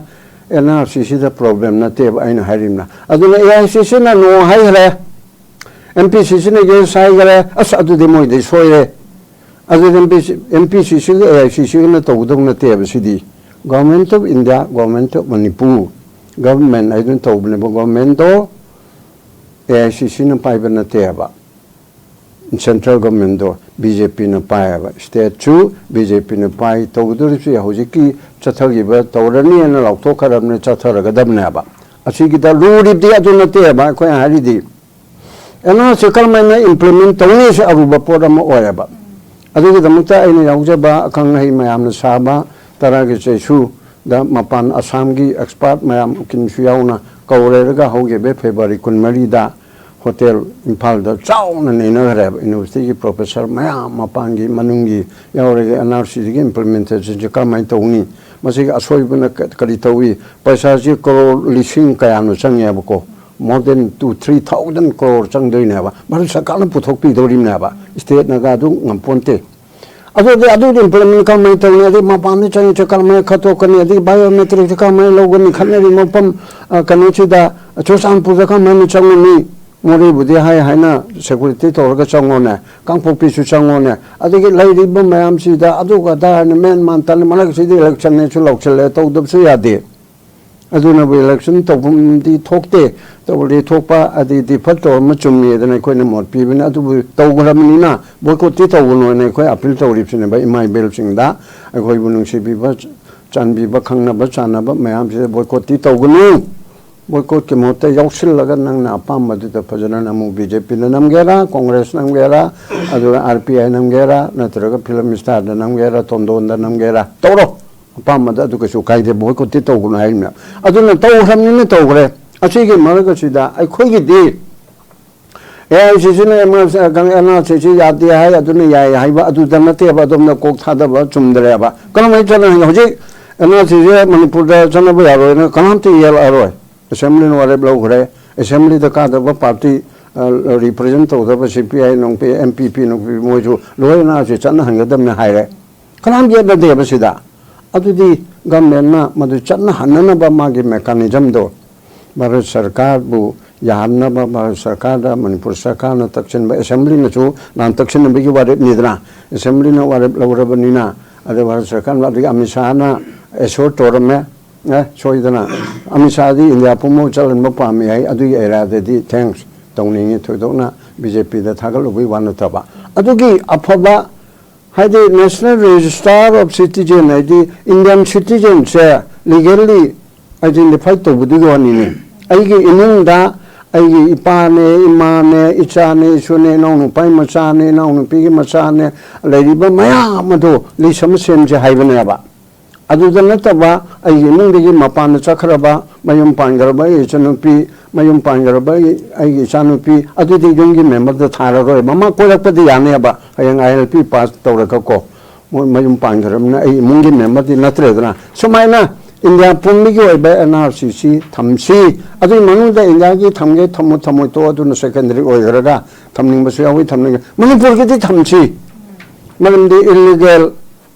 ꯑꯦꯟ ꯑꯥꯔ ꯁꯤꯁꯤꯗ ꯄ꯭ꯔꯣꯕ꯭ꯂꯦꯝ ꯅꯠꯇꯦꯕ ꯑꯩꯅ ꯍꯥꯏꯔꯤꯕꯅ꯫ ꯑꯗꯨꯅ ꯑꯦ ꯑꯥꯏ ꯁꯤꯁꯤꯅ ꯅꯣ ꯍꯥꯏꯈ꯭ꯔꯦ, ꯑꯦꯝ ꯄꯤ ꯁꯤꯁꯤꯅ ꯌꯦꯁ ꯍꯥꯏꯈ꯭ꯔꯦ, ꯑꯁ, ꯑꯗꯨꯗꯤ ꯃꯣꯏꯗꯤ ꯁꯣꯏꯔꯦ꯫ ꯑꯗꯨꯗꯤ ꯑꯦꯝ ꯄꯤ ꯁꯤꯁꯤꯒ ꯑꯦ ꯑꯥꯏ ꯁꯤꯁꯤꯒꯅ ꯇꯧꯒꯗꯧ ꯅꯠꯇꯦꯕ ꯁꯤꯗꯤ꯫ Government of India, Government of Manipur, government ꯍꯥꯏꯗꯨꯅ ꯇꯧꯕꯅꯦꯕ꯫ Governmentꯗꯣ ꯑꯦ ꯑꯥꯏ ꯁꯤꯁꯤꯅ ꯄꯥꯏꯕ ꯅꯠꯇꯦꯕ꯫ Central governmentꯗꯣ ꯕꯤ ꯖꯦ ꯄꯤꯅ ꯄꯥꯏꯌꯦꯕ, stateꯁꯨ ꯕꯤ ꯖꯦ ꯄꯤꯅ ꯄꯥꯏ꯫ ꯇꯧꯒꯗꯧꯔꯤꯕꯁꯤ ꯍꯧꯖꯤꯛꯀꯤ ꯆꯠꯊꯈꯤꯕ ꯇꯧꯔꯅꯤꯅ ꯂꯥꯎꯊꯣꯛꯈ꯭ꯔꯕꯅꯤ, ꯆꯠꯊꯔꯒꯗꯕꯅꯦꯕ꯫ ꯑꯁꯤꯒꯤꯗ ꯂꯨꯔꯤꯕꯗꯤ ꯑꯗꯨ ꯅꯠꯇꯦꯕ ꯑꯩꯈꯣꯏꯅ ꯍꯥꯏꯔꯤꯗꯤ꯫ ꯑꯦꯟ ꯑꯥꯔ ꯁꯤ ꯀꯔꯝꯍꯥꯏꯅ implement ꯇꯧꯅꯤꯁꯦ ꯑꯔꯨꯕ ꯄꯣꯠ ꯑꯃ ꯑꯣꯏꯌꯦꯕ꯫ ꯑꯗꯨꯒꯤꯗꯃꯛꯇ ꯑꯩꯅ ꯌꯥꯎꯖꯕ ꯑꯈꯪ ꯑꯍꯩ ꯃꯌꯥꯝꯅ ꯁꯥꯕ ꯇꯔꯥꯒꯤ ꯆꯩꯁꯨꯗ ꯃꯄꯥꯟ ꯑꯁꯥꯝꯒꯤ expert ꯃꯌꯥꯝ ꯀꯤꯟꯁꯨ ꯌꯥꯎꯅ ꯀꯧꯔꯦꯔꯒ ꯍꯧꯈꯤꯕ February ꯀꯨꯟꯃꯔꯤꯗ hotel ꯏꯝꯐꯥꯜꯗ ꯆꯥꯎꯅ ꯅꯩꯅꯈ꯭ꯔꯦꯕ꯫ Universityꯒꯤ professor ꯃꯌꯥꯝ, ꯃꯄꯥꯟꯒꯤ ꯃꯅꯨꯡꯒꯤ ꯌꯥꯎꯔꯒ ꯑꯦꯟ ꯑꯥꯔ ꯁꯤꯁꯤꯒꯤ implementationꯁꯦ ꯀꯔꯝꯍꯥꯏꯅ ꯇꯧꯅꯤ, ꯃꯁꯤꯒꯤ ꯑꯁꯣꯏꯕꯅ ꯀ-, ꯀꯔꯤ ꯇꯧꯏ, ꯄꯩꯁꯥꯁꯤ ꯀꯔꯣꯔ ꯂꯤꯁꯤꯡ ꯀꯌꯥꯅꯣ ꯆꯪꯉꯦꯕꯀꯣ, more than two, three thousand crore ꯆꯪꯗꯣꯏꯅꯦꯕ꯫ Bharat ꯁꯔꯀꯥꯔꯅ ꯄꯨꯊꯣꯛꯄꯤꯗꯧꯔꯤꯕꯅꯦꯕ, stateꯅꯒ ꯑꯗꯨ ꯉꯝꯄꯣꯟꯇꯦ꯫ ꯑꯗꯨꯗꯤ ꯑꯗꯨꯗꯤ implement ꯀꯔꯝꯍꯥꯏꯅ ꯇꯧꯅꯤ? ꯑꯗꯩ ꯃꯄꯥꯟꯗ ꯆꯪꯉꯤꯁꯦ ꯀꯔꯝꯍꯥꯏꯅ ꯈꯠꯇꯣꯛꯀꯅꯤ? ꯑꯗꯩ biometricꯁꯦ ꯀꯔꯝꯍꯥꯏꯅ ꯂꯧꯒꯅꯤ? ꯈꯠꯅꯔꯤ ꯃꯐꯝ, ꯑ, ꯀꯩꯅꯣꯁꯤꯗ, ꯆꯨꯔꯆꯥꯟꯄꯨꯔꯗ ꯀꯔꯝꯍꯥꯏꯅ ꯆꯪꯉꯅꯤ? ꯃꯣꯔꯦꯕꯨꯗꯤ ꯍꯥꯏ ꯍꯥꯏꯅ security ꯇꯧꯔꯒ ꯆꯪꯉꯣꯅꯦ, ꯀꯥꯡꯄꯣꯛꯄꯤꯁꯨ ꯆꯪꯉꯣꯅꯦ, ꯑꯗꯒꯤ ꯂꯩꯔꯤꯕ ꯃꯌꯥꯝꯁꯤꯗ ꯑꯗꯨꯒ ꯑꯗꯥ ꯍꯥꯏꯅ ꯃꯦꯟ ꯃꯥꯟ ꯇꯥꯅ, ꯃꯔꯛꯁꯤꯗ electionꯅꯦꯁꯨ ꯂꯥꯎꯁꯜꯂꯦ, ꯇꯧꯗꯕꯁꯨ ꯌꯥꯗꯦ꯫ ꯑꯗꯨꯅꯕꯨ election ꯇꯧꯐꯝꯗꯤ ꯊꯣꯛꯇꯦ, ꯇꯧꯔꯗꯤ ꯊꯣꯛꯄ ꯑꯗꯩ defer ꯇꯧꯔꯝꯕ ꯆꯨꯝꯃꯦꯗꯅ ꯑꯩꯈꯣꯏꯅ ꯃꯣꯠ ꯄꯤꯕꯅꯤ꯫ ꯑꯗꯨꯕꯨ ꯇꯧꯈ꯭ꯔꯕꯅꯤꯅ boycottꯇꯤ ꯇꯧꯒꯅꯨ ꯍꯥꯏꯅ ꯑꯩꯈꯣꯏ appeal ꯇꯧꯔꯤꯕꯁꯤꯅꯦꯕ ꯏꯃꯥ ꯏꯕꯦꯜꯁꯤꯡꯗ, ꯑꯩꯈꯣꯏꯕꯨ ꯅꯨꯡꯁꯤꯕꯤꯕ, ꯆꯥꯟꯕꯤꯕ, ꯈꯪꯅꯕ ꯆꯥꯟꯅꯕ ꯃꯌꯥꯝꯁꯤꯗ boycottꯇꯤ ꯇꯧꯒꯅꯨ꯫ Boycottꯀꯤ ꯃꯍꯨꯠꯇ ꯌꯥꯎꯁꯤꯜꯂꯒ ꯅꯪꯅ ꯑꯄꯥꯝꯕꯗꯨꯗ ꯐꯖꯅ ꯅꯝꯃꯨ꯫ ꯕꯤ ꯖꯦ ꯄꯤꯗ ꯅꯝꯒꯦꯔꯥ, ꯀꯣꯡꯒ꯭ꯔꯦꯁ ꯅꯝꯒꯦꯔꯥ, ꯑꯗꯨꯒ ꯑꯥꯔ ꯄꯤ ꯑꯥꯏ ꯅꯝꯒꯦꯔꯥ, ꯅꯠꯇ꯭ꯔꯒ film starꯗ ꯅꯝꯒꯦꯔꯥ, ꯇꯣꯟꯗꯣꯟꯗ ꯅꯝꯒꯦꯔꯥ, ꯇꯧꯔꯣ꯫ ꯑꯄꯥꯝꯕꯗ ꯑꯗꯨ ꯀꯩꯁꯨ ꯀꯥꯏꯗꯦ, boycottꯇꯤ ꯇꯧꯒꯅꯨ ꯍꯥꯏꯔꯤꯕꯅꯦ꯫ ꯑꯗꯨꯅ ꯇꯧꯈ꯭ꯔꯕꯅꯤꯅ ꯇꯧꯈ꯭ꯔꯦ꯫ ꯑꯁꯤꯒꯤ ꯃꯔꯛ ꯑꯁꯤꯗ ꯑꯩꯈꯣꯏꯒꯤꯗꯤ ꯑꯦ ꯑꯥꯏ ꯁꯤꯁꯤꯅ ꯑꯦꯟ ꯑꯥꯔ ꯁꯤꯁꯤ ꯌꯥꯗꯦ ꯍꯥꯏ, ꯑꯗꯨꯅ ꯌꯥꯏ ꯍꯥꯏꯕ ꯑꯗꯨꯗ ꯅꯠꯇꯦꯕ, ꯑꯗꯣꯝꯗ ꯀꯣꯛ ꯊꯥꯗꯕ ꯆꯨꯝꯗ꯭ꯔꯦꯕ꯫ ꯀꯔꯝꯍꯥꯏꯅ ꯆꯠꯅꯍꯟꯒꯦ? ꯍꯧꯖꯤꯛ ꯑꯦꯟ ꯑꯥꯔ ꯁꯤꯁꯦ ꯃꯅꯤꯄꯨꯔꯗ ꯆꯠꯅꯕ ꯌꯥꯔꯣꯏꯅ ꯀꯅꯥꯝꯇ ꯌꯦꯜꯂꯛꯑꯔꯣꯏ꯫ Assemblyꯅ ꯋꯥꯔꯦꯞ ꯂꯧꯈ꯭ꯔꯦ꯫ Assemblyꯗ ꯀꯥꯗꯕ party, ꯑ, represent ꯇꯧꯗꯕ ꯁꯤ ꯄꯤ ꯑꯥꯏ ꯅꯨꯡ ꯄꯤ, ꯑꯦꯝ ꯄꯤ ꯄꯤ ꯅꯨꯡ ꯄꯤ, ꯃꯣꯏꯁꯨ ꯂꯣꯏꯅ ꯑꯁꯤ ꯆꯠꯅꯍꯟꯒꯗꯕꯅꯤ ꯍꯥꯏꯔꯦ꯫ ꯀꯅꯥꯝ ꯌꯦꯠꯅꯗꯦꯕ ꯁꯤꯗ꯫ ꯑꯗꯨꯗꯤ ꯒꯃꯦꯟꯅ ꯃꯗꯨ ꯆꯠꯅꯍꯟꯅꯅꯕ ꯃꯥꯒꯤ ꯃꯦꯀꯥꯅꯤꯖꯝꯗꯣ ꯚꯥꯔꯠ ꯁꯔꯀꯥꯔꯕꯨ ꯌꯥꯍꯟꯅꯕ ꯚꯥꯔꯠ ꯁꯔꯀꯥꯔꯗ ꯃꯅꯤꯄꯨꯔ ꯁꯔꯀꯥꯔꯅ ꯇꯛꯁꯤꯟꯕ, ꯑꯦꯁꯦꯝꯕ꯭ꯂꯤꯅꯁꯨ ꯅꯍꯥꯟ ꯇꯛꯁꯤꯟꯅꯕꯒꯤ ꯋꯥꯔꯦꯞꯅꯤꯗꯅ, ꯑꯦꯁꯦꯝꯕ꯭ꯂꯤꯅ ꯋꯥꯔꯦꯞ ꯂꯧꯔꯕꯅꯤꯅ, ꯑꯗ ꯚꯥꯔꯠ ꯁꯔꯀꯥꯔꯅ, ꯑꯗꯒꯤ ꯑꯃꯤꯠ ꯁꯥꯍꯅ ꯑꯦꯁꯣꯔ ꯇꯧꯔꯝꯃꯦ, ꯑꯦ, ꯁꯣꯏꯗꯅ ꯑꯃꯤꯠ ꯁꯥꯍꯗꯤ ꯏꯟꯗꯤꯌꯥ ꯄꯨꯝꯕ ꯆꯠꯍꯟꯕ ꯄꯥꯝꯃꯤ ꯍꯥꯏ, ꯑꯗꯨꯒꯤ ꯑꯦꯔꯤꯌꯥꯗꯗꯤ ꯊꯦꯡꯛꯁ ꯇꯧꯅꯤꯡꯉꯤ, ꯊꯣꯏꯗꯣꯛꯅ ꯕꯤ ꯖꯦ ꯄꯤꯗ ꯊꯥꯒꯠꯂꯨꯕꯒꯤ ꯋꯥ ꯅꯠꯇꯕ꯫ ꯑꯗꯨꯒꯤ ꯑꯐꯕ ꯍꯥꯏꯗꯤ National Register of Citizen ꯍꯥꯏꯗꯤ ꯏꯟꯗꯤꯌꯟ ꯁꯤꯇꯤꯖꯦꯟꯁꯦ ꯂꯤꯒꯦꯜꯂꯤ ꯑꯥꯏꯗꯦꯟꯇꯤꯐꯥꯏ ꯇꯧꯕꯗꯨꯒꯤ ꯋꯥꯅꯤꯅꯦ꯫ ꯑꯩꯒꯤ ꯏꯃꯨꯡꯗ ꯑꯩꯒꯤ ꯏꯄꯥꯅꯦ, ꯏꯃꯥꯅꯦ, ꯏꯆꯥꯅꯦ, ꯏꯁꯨꯅꯦ, ꯏꯅꯥꯎꯅꯨꯄꯥꯒꯤ ꯃꯆꯥꯅꯦ, ꯏꯅꯥꯎꯅꯨꯄꯤꯒꯤ ꯃꯆꯥꯅꯦ, ꯂꯩꯔꯤꯕ ꯃꯌꯥꯝ ꯑꯗꯣ ꯂꯤꯁ ꯑꯃ ꯁꯦꯝꯁꯦ ꯍꯥꯏꯕꯅꯦꯕ꯫ ꯑꯗꯨꯗ ꯅꯠꯇꯕ ꯑꯩꯒꯤ ꯏꯃꯨꯡꯗꯒꯤ ꯃꯄꯥꯟꯗ ꯆꯠꯈ꯭ꯔꯕ, ꯃꯌꯨꯝ ꯄꯥꯟꯈ꯭ꯔꯕ ꯑꯩꯒꯤ ꯏꯆꯟꯅꯨꯄꯤ, ꯃꯌꯨꯝ ꯄꯥꯟꯈ꯭ꯔꯕ ꯑꯩ-, ꯑꯩꯒꯤ ꯏꯆꯥꯅꯨꯄꯤ, ꯑꯗꯨꯗꯤ ꯌꯨꯝꯒꯤ ꯃꯦꯝꯕꯔꯗ ꯊꯥꯔꯔꯣꯏ꯫ ꯃꯃꯥ ꯀꯣꯏꯔꯛꯄꯗꯤ ꯌꯥꯅꯦꯕ, ꯍꯌꯦꯡ ꯑꯥꯏ ꯑꯦꯜ ꯄꯤ ꯄꯥꯁ ꯇꯧꯔꯒꯀꯣ꯫ ꯃꯣꯏ ꯃꯌꯨꯝ ꯄꯥꯟꯈ꯭ꯔꯕꯅꯤꯅ ꯑꯩ ꯏꯃꯨꯡꯒꯤ ꯃꯦꯝꯕꯔꯗꯤ ꯅꯠꯇ꯭ꯔꯦꯗꯅ꯫ ꯁꯨꯃꯥꯏꯅ ꯏꯟꯗꯤꯌꯥ ꯄꯨꯝꯕꯒꯤ ꯑꯣꯏꯕ ꯑꯦꯟ ꯑꯥꯔ ꯁꯤ ꯁꯤ ꯊꯝꯁꯤ꯫ ꯑꯗꯨꯒꯤ ꯃꯅꯨꯡꯗ ꯏꯟꯗꯤꯌꯥꯒꯤ ꯊꯝꯒꯦ ꯊꯝꯃꯨ, ꯊꯝꯃꯣꯏ ꯇꯣꯛꯑꯣ, ꯑꯗꯨꯅ ꯁꯦꯀꯦꯟꯗꯔꯤ ꯑꯣꯏꯈ꯭ꯔꯒ ꯊꯝꯅꯤꯡꯕꯁꯨ ꯌꯥꯎꯏ, ꯊꯝꯅꯤꯡꯉꯦ꯫ ꯃꯅꯤꯄꯨꯔꯒꯤꯗꯤ ꯊꯝꯁꯤ꯫ ꯃꯔꯝꯗꯤ ꯏꯜꯂꯤꯒꯦꯜ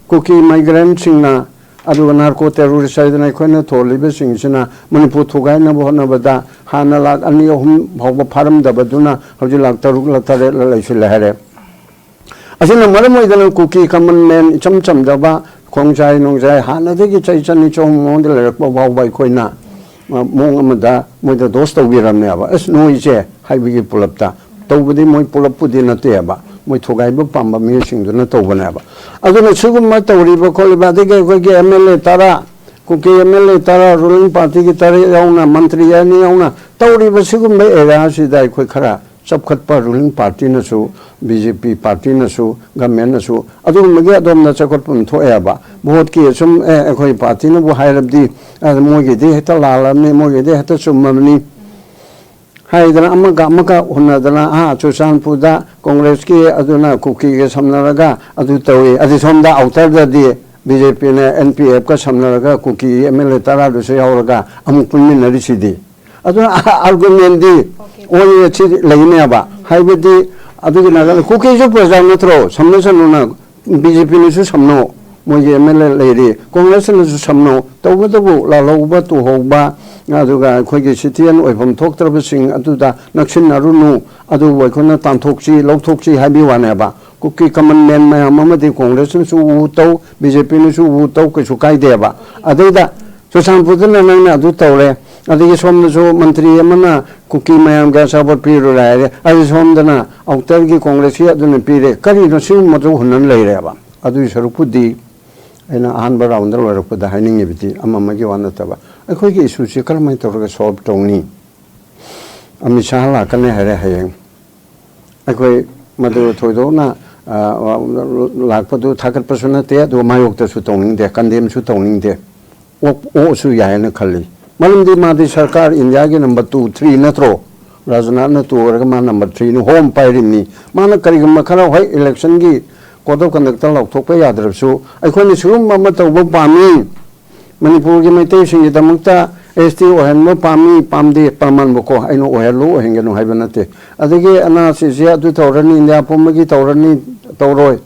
ꯀꯨꯀꯤ ꯃꯥꯏꯒ꯭ꯔꯦꯟꯁꯤꯡꯅ, ꯑꯗꯨꯒ ꯅꯥꯔꯀꯣ ꯇꯦꯔꯣꯔꯤꯁ ꯍꯥꯏꯗꯅ ꯑꯩꯈꯣꯏꯅ ꯊꯣꯜꯂꯤꯕꯁꯤꯡꯁꯤꯅ ꯃꯅꯤꯄꯨꯔ ꯊꯨꯒꯥꯏꯅꯕ ꯍꯣꯠꯅꯕꯗ ꯍꯥꯟꯅ ꯂꯥꯛ ꯑꯅꯤ ꯑꯍꯨꯝ ꯐꯥꯎꯕ ꯐꯥꯔꯝꯗꯕꯗꯨꯅ ꯍꯧꯖꯤꯛ ꯂꯥꯛ ꯇꯔꯨꯛꯂ ꯇꯔꯦꯠꯂ ꯂꯩꯁꯤꯜꯂꯦ ꯍꯥꯏꯔꯦ꯫ ꯑꯁꯤꯅ ꯃꯔꯝ ꯑꯣꯏꯗꯅ ꯀꯨꯀꯤ ꯀꯃꯟ ꯃꯦꯟ, ꯏꯆꯝ ꯆꯝꯖꯕ ꯈꯣꯡꯖꯥꯏ ꯅꯨꯡꯖꯥꯏ ꯍꯥꯟꯅꯗꯒꯤ ꯆꯍꯤ ꯆꯅꯤ ꯆꯍꯨꯝ ꯃꯃꯥꯡꯗ ꯂꯩꯔꯛꯄ ꯐꯥꯎꯕ ꯑꯩꯈꯣꯏꯅ, ꯑ, ꯃꯑꯣꯡ ꯑꯃꯗ ꯃꯣꯏꯗ ꯗꯣꯁ ꯇꯧꯕꯤꯔꯝꯅꯦꯕ꯫ ꯑꯁ, ꯅꯣꯏꯁꯦ ꯍꯥꯏꯕꯒꯤ ꯄꯨꯂꯞꯇ ꯇꯧꯕꯗꯤ ꯃꯣꯏ ꯄꯨꯂꯞꯄꯨꯗꯤ ꯅꯠꯇꯦꯕ, ꯃꯣꯏ ꯊꯨꯒꯥꯏꯕ ꯄꯥꯝꯕ ꯃꯤꯑꯣꯏꯁꯤꯡꯗꯨꯅ ꯇꯧꯕꯅꯦꯕ꯫ ꯑꯗꯨꯅ ꯁꯤꯒꯨꯝꯕ ꯇꯧꯔꯤꯕ ꯈꯣꯠꯂꯤꯕ, ꯑꯗꯒꯤ ꯑꯩꯈꯣꯏꯒꯤ ꯑꯦꯝ ꯑꯦꯜ ꯑꯦ ꯇꯔꯥ, ꯀꯨꯀꯤ ꯑꯦꯝ ꯑꯦꯜ ꯑꯦ ꯇꯔꯥ, ꯔꯨꯂꯤꯡ ꯄꯥꯔꯇꯤꯒꯤ ꯇꯔꯦꯠ ꯌꯥꯎꯅ, ꯃꯟꯇ꯭ꯔꯤ ꯑꯅꯤ ꯌꯥꯎꯅ ꯇꯧꯔꯤꯕ ꯁꯤꯒꯨꯝꯕ ꯑꯦꯔꯤꯌꯥꯁꯤꯗ ꯑꯩꯈꯣꯏ ꯈꯔ ꯆꯞꯈꯠꯄ, ꯔꯨꯂꯤꯡ ꯄꯥꯔꯇꯤꯅꯁꯨ, ꯕꯤ ꯖꯦ ꯄꯤ ꯄꯥꯔꯇꯤꯅꯁꯨ, ꯒꯃꯦꯟꯅꯁꯨ ꯑꯗꯨꯒꯨꯝꯕꯒꯤ ꯑꯗꯣꯝꯗ ꯆꯥꯎꯈꯠꯄ ꯑꯃ ꯊꯣꯛꯑꯦꯕ꯫ ꯚꯣꯠꯀꯤ ꯑꯁꯨꯝ, ꯑꯦ, ꯑꯩꯈꯣꯏ ꯄꯥꯔꯇꯤꯅꯕꯨ ꯍꯥꯏꯔꯕꯗꯤ, ꯑ, ꯃꯣꯏꯒꯤꯗꯤ ꯍꯦꯛꯇ ꯂꯥꯜꯂꯕꯅꯤ, ꯃꯣꯏꯒꯤꯗꯤ ꯍꯦꯛꯇ ꯆꯨꯝꯃꯕꯅꯤ ꯍꯥꯏꯗꯅ ꯑꯃꯒ ꯑꯃꯒ ꯍꯨꯟꯅꯗꯅ, ꯑꯥ, ꯆꯨꯔꯆꯥꯟꯄꯨꯔꯗ ꯀꯣꯡꯒ꯭ꯔꯦꯁꯀꯤ ꯑꯗꯨꯅ ꯀꯨꯀꯤꯒ ꯁꯝꯅꯔꯒ ꯑꯗꯨ ꯇꯧꯏ, ꯑꯗꯨ ꯁꯣꯝꯗ ꯑꯥꯎꯇꯔꯗꯗꯤ ꯕꯤ ꯖꯦ ꯄꯤꯅ ꯑꯦꯟ ꯄꯤ ꯑꯦꯐꯀ ꯁꯝꯅꯔꯒ ꯀꯨꯀꯤ ꯑꯦꯝ ꯑꯦꯜ ꯑꯦ ꯇꯔꯥꯗꯨꯁꯨ ꯌꯥꯎꯔꯒ ꯑꯃꯨꯛ ꯄꯨꯟꯃꯤꯟꯅꯔꯤꯁꯤꯗꯤ꯫ ꯑꯗꯨꯅ ꯑꯥꯔꯒꯨꯃꯦꯟꯗꯤ ꯑꯣꯏ ꯑꯁꯤ ꯂꯩꯅꯦꯕ꯫ ꯍꯥꯏꯕꯗꯤ ꯑꯗꯨꯒꯤ ꯅꯥꯀꯟꯗ ꯀꯨꯀꯤꯁꯨ ꯄ꯭ꯔꯖꯥ ꯅꯠꯇ꯭ꯔꯣ? ꯁꯝꯅꯁꯅꯨꯅ ꯕꯤ ꯖꯦ ꯄꯤꯅꯁꯨ ꯁꯝꯅꯣ꯫ ꯃꯣꯏꯒꯤ ꯑꯦꯝ ꯑꯦꯜ ꯑꯦ ꯂꯩꯔꯤ, ꯀꯣꯡꯒ꯭ꯔꯦꯁꯅꯁꯨ ꯁꯝꯅꯧ꯫ ꯇꯧꯕꯇꯕꯨ ꯂꯥꯜꯍꯧꯕ ꯇꯨꯍꯧꯕ, ꯑꯗꯨꯒ ꯑꯩꯈꯣꯏꯒꯤ ꯁꯤꯇꯤꯖꯦꯟ ꯑꯣꯏꯐꯝ ꯊꯣꯛꯇ꯭ꯔꯕꯁꯤꯡ ꯑꯗꯨꯗ ꯅꯛꯁꯤꯟꯅꯔꯨꯅꯨ, ꯑꯗꯨꯕꯨ ꯑꯩꯈꯣꯏꯅ ꯇꯥꯟꯊꯣꯛꯁꯤ, ꯂꯧꯊꯣꯛꯁꯤ ꯍꯥꯏꯕꯒꯤ ꯋꯥꯅꯦꯕ꯫ ꯀꯨꯀꯤ ꯀꯃꯟ ꯃꯦꯟ ꯃꯌꯥꯝ ꯑꯃꯗꯤ ꯀꯣꯡꯒ꯭ꯔꯦꯁꯅꯁꯨ ꯎ ꯇꯧ, ꯕꯤ ꯖꯦ ꯄꯤꯅꯁꯨ ꯎ ꯇꯧ, ꯀꯩꯁꯨ ꯀꯥꯏꯗꯦꯕ꯫ ꯑꯗꯩꯗ ꯆꯨꯔꯆꯥꯟꯄꯨꯔꯗꯅ ꯅꯪꯅ ꯑꯗꯨ ꯇꯧꯔꯦ, ꯑꯗꯒꯤ ꯁꯣꯝꯗꯁꯨ ꯃꯟꯇ꯭ꯔꯤ ꯑꯃꯅ ꯀꯨꯀꯤ ꯃꯌꯥꯝꯒꯤ ꯑꯆꯥꯄꯣꯠ ꯄꯤꯔꯨꯔꯦ ꯍꯥꯏꯔꯦ, ꯑꯗꯨ ꯁꯣꯝꯗꯅ ꯑꯥꯎꯇꯔꯒꯤ ꯀꯣꯡꯒ꯭ꯔꯦꯁꯀꯤ ꯑꯗꯨꯅ ꯄꯤꯔꯦ꯫ ꯀꯔꯤꯅꯣ ꯁꯤꯒꯨꯝꯕꯗꯨ ꯍꯨꯟꯅ ꯂꯩꯔꯦꯕ? ꯑꯗꯨꯒꯤ ꯁꯔꯨꯛꯄꯨꯗꯤ ꯑꯩꯅ ꯑꯍꯥꯟꯕ ꯔꯥꯎꯟꯗ ꯂꯣꯏꯔꯛꯄꯗ ꯍꯥꯏꯅꯤꯡꯉꯤꯕꯗꯤ ꯑꯃ ꯑꯃꯒꯤ ꯋꯥ ꯅꯠꯇꯕ, ꯑꯩꯈꯣꯏꯒꯤ ꯏꯁꯨꯁꯤ ꯀꯔꯝꯍꯥꯏꯅ ꯇꯧꯔꯒ ꯁꯣꯜꯕ ꯇꯧꯅꯤ? ꯑꯃꯤꯠ ꯁꯥꯍ ꯂꯥꯛꯀꯅꯤ ꯍꯥꯏꯔꯦ ꯍꯌꯦꯡ꯫ ꯑꯩꯈꯣꯏ ꯃꯗꯨ ꯊꯣꯏꯗꯣꯛꯅ, ꯑ, ꯂꯥꯛꯄꯗꯨ ꯊꯥꯒꯠꯄꯁꯨ ꯅꯠꯇꯦ, ꯑꯗꯨꯒ ꯃꯥꯌꯣꯛꯇꯁꯨ ꯇꯧꯅꯤꯡꯗꯦ, ꯀꯟꯗꯦꯝꯁꯨ ꯇꯧꯅꯤꯡꯗꯦ꯫ ꯑꯣꯛ-, ꯑꯣꯛꯑꯁꯨ ꯌꯥꯏꯅ ꯈꯜꯂꯤ꯫ ꯃꯔꯝꯗꯤ ꯃꯥꯗꯤ ꯁꯔꯀꯥꯔ ꯏꯟꯗꯤꯌꯥꯒꯤ ꯅꯝꯕꯔ ꯇꯨ, ꯊ꯭ꯔꯤ ꯅꯠꯇ꯭ꯔꯣ? ꯔꯥꯖꯅꯥꯊꯅ ꯇꯨ ꯑꯣꯏꯔꯒ ꯃꯥ ꯅꯝꯕꯔ ꯊ꯭ꯔꯤꯅꯤ, ꯍꯣꯝ ꯄꯥꯏꯔꯤꯕꯅꯤ꯫ ꯃꯥꯅ ꯀꯔꯤꯒꯨꯝꯕ ꯈꯔ, ꯍꯣꯏ, ꯏꯂꯦꯛꯁꯟꯒꯤ code of conductꯇ ꯂꯥꯎꯊꯣꯛꯄ ꯌꯥꯗ꯭ꯔꯕꯁꯨ, ꯑꯩꯈꯣꯏꯅ ꯁꯤꯒꯨꯝꯕ ꯑꯃ ꯇꯧꯕ ꯄꯥꯝꯃꯤ, ꯃꯅꯤꯄꯨꯔꯒꯤ ꯃꯩꯇꯩꯁꯤꯡꯒꯤꯗꯃꯛꯇ ꯑꯦꯁ ꯇꯤ ꯑꯣꯏꯍꯟꯕ ꯄꯥꯝꯃꯤ, ꯄꯥꯝꯗꯦ, ꯄ꯭ꯔꯃꯥꯟꯕꯀꯣ, ꯑꯩꯅ ꯑꯣꯏꯍꯜꯂꯨ, ꯑꯣꯏꯍꯟꯒꯅꯨ ꯍꯥꯏꯕ ꯅꯠꯇꯦ꯫ ꯑꯗꯒꯤ ꯑꯦꯟ ꯑꯥꯔ ꯁꯤꯁꯦ ꯑꯗꯨ ꯇꯧꯔꯅꯤ, ꯏꯟꯗꯤꯌꯥ ꯄꯨꯝꯕꯒꯤ ꯇꯧꯔꯅꯤ, ꯇꯧꯔꯣꯏ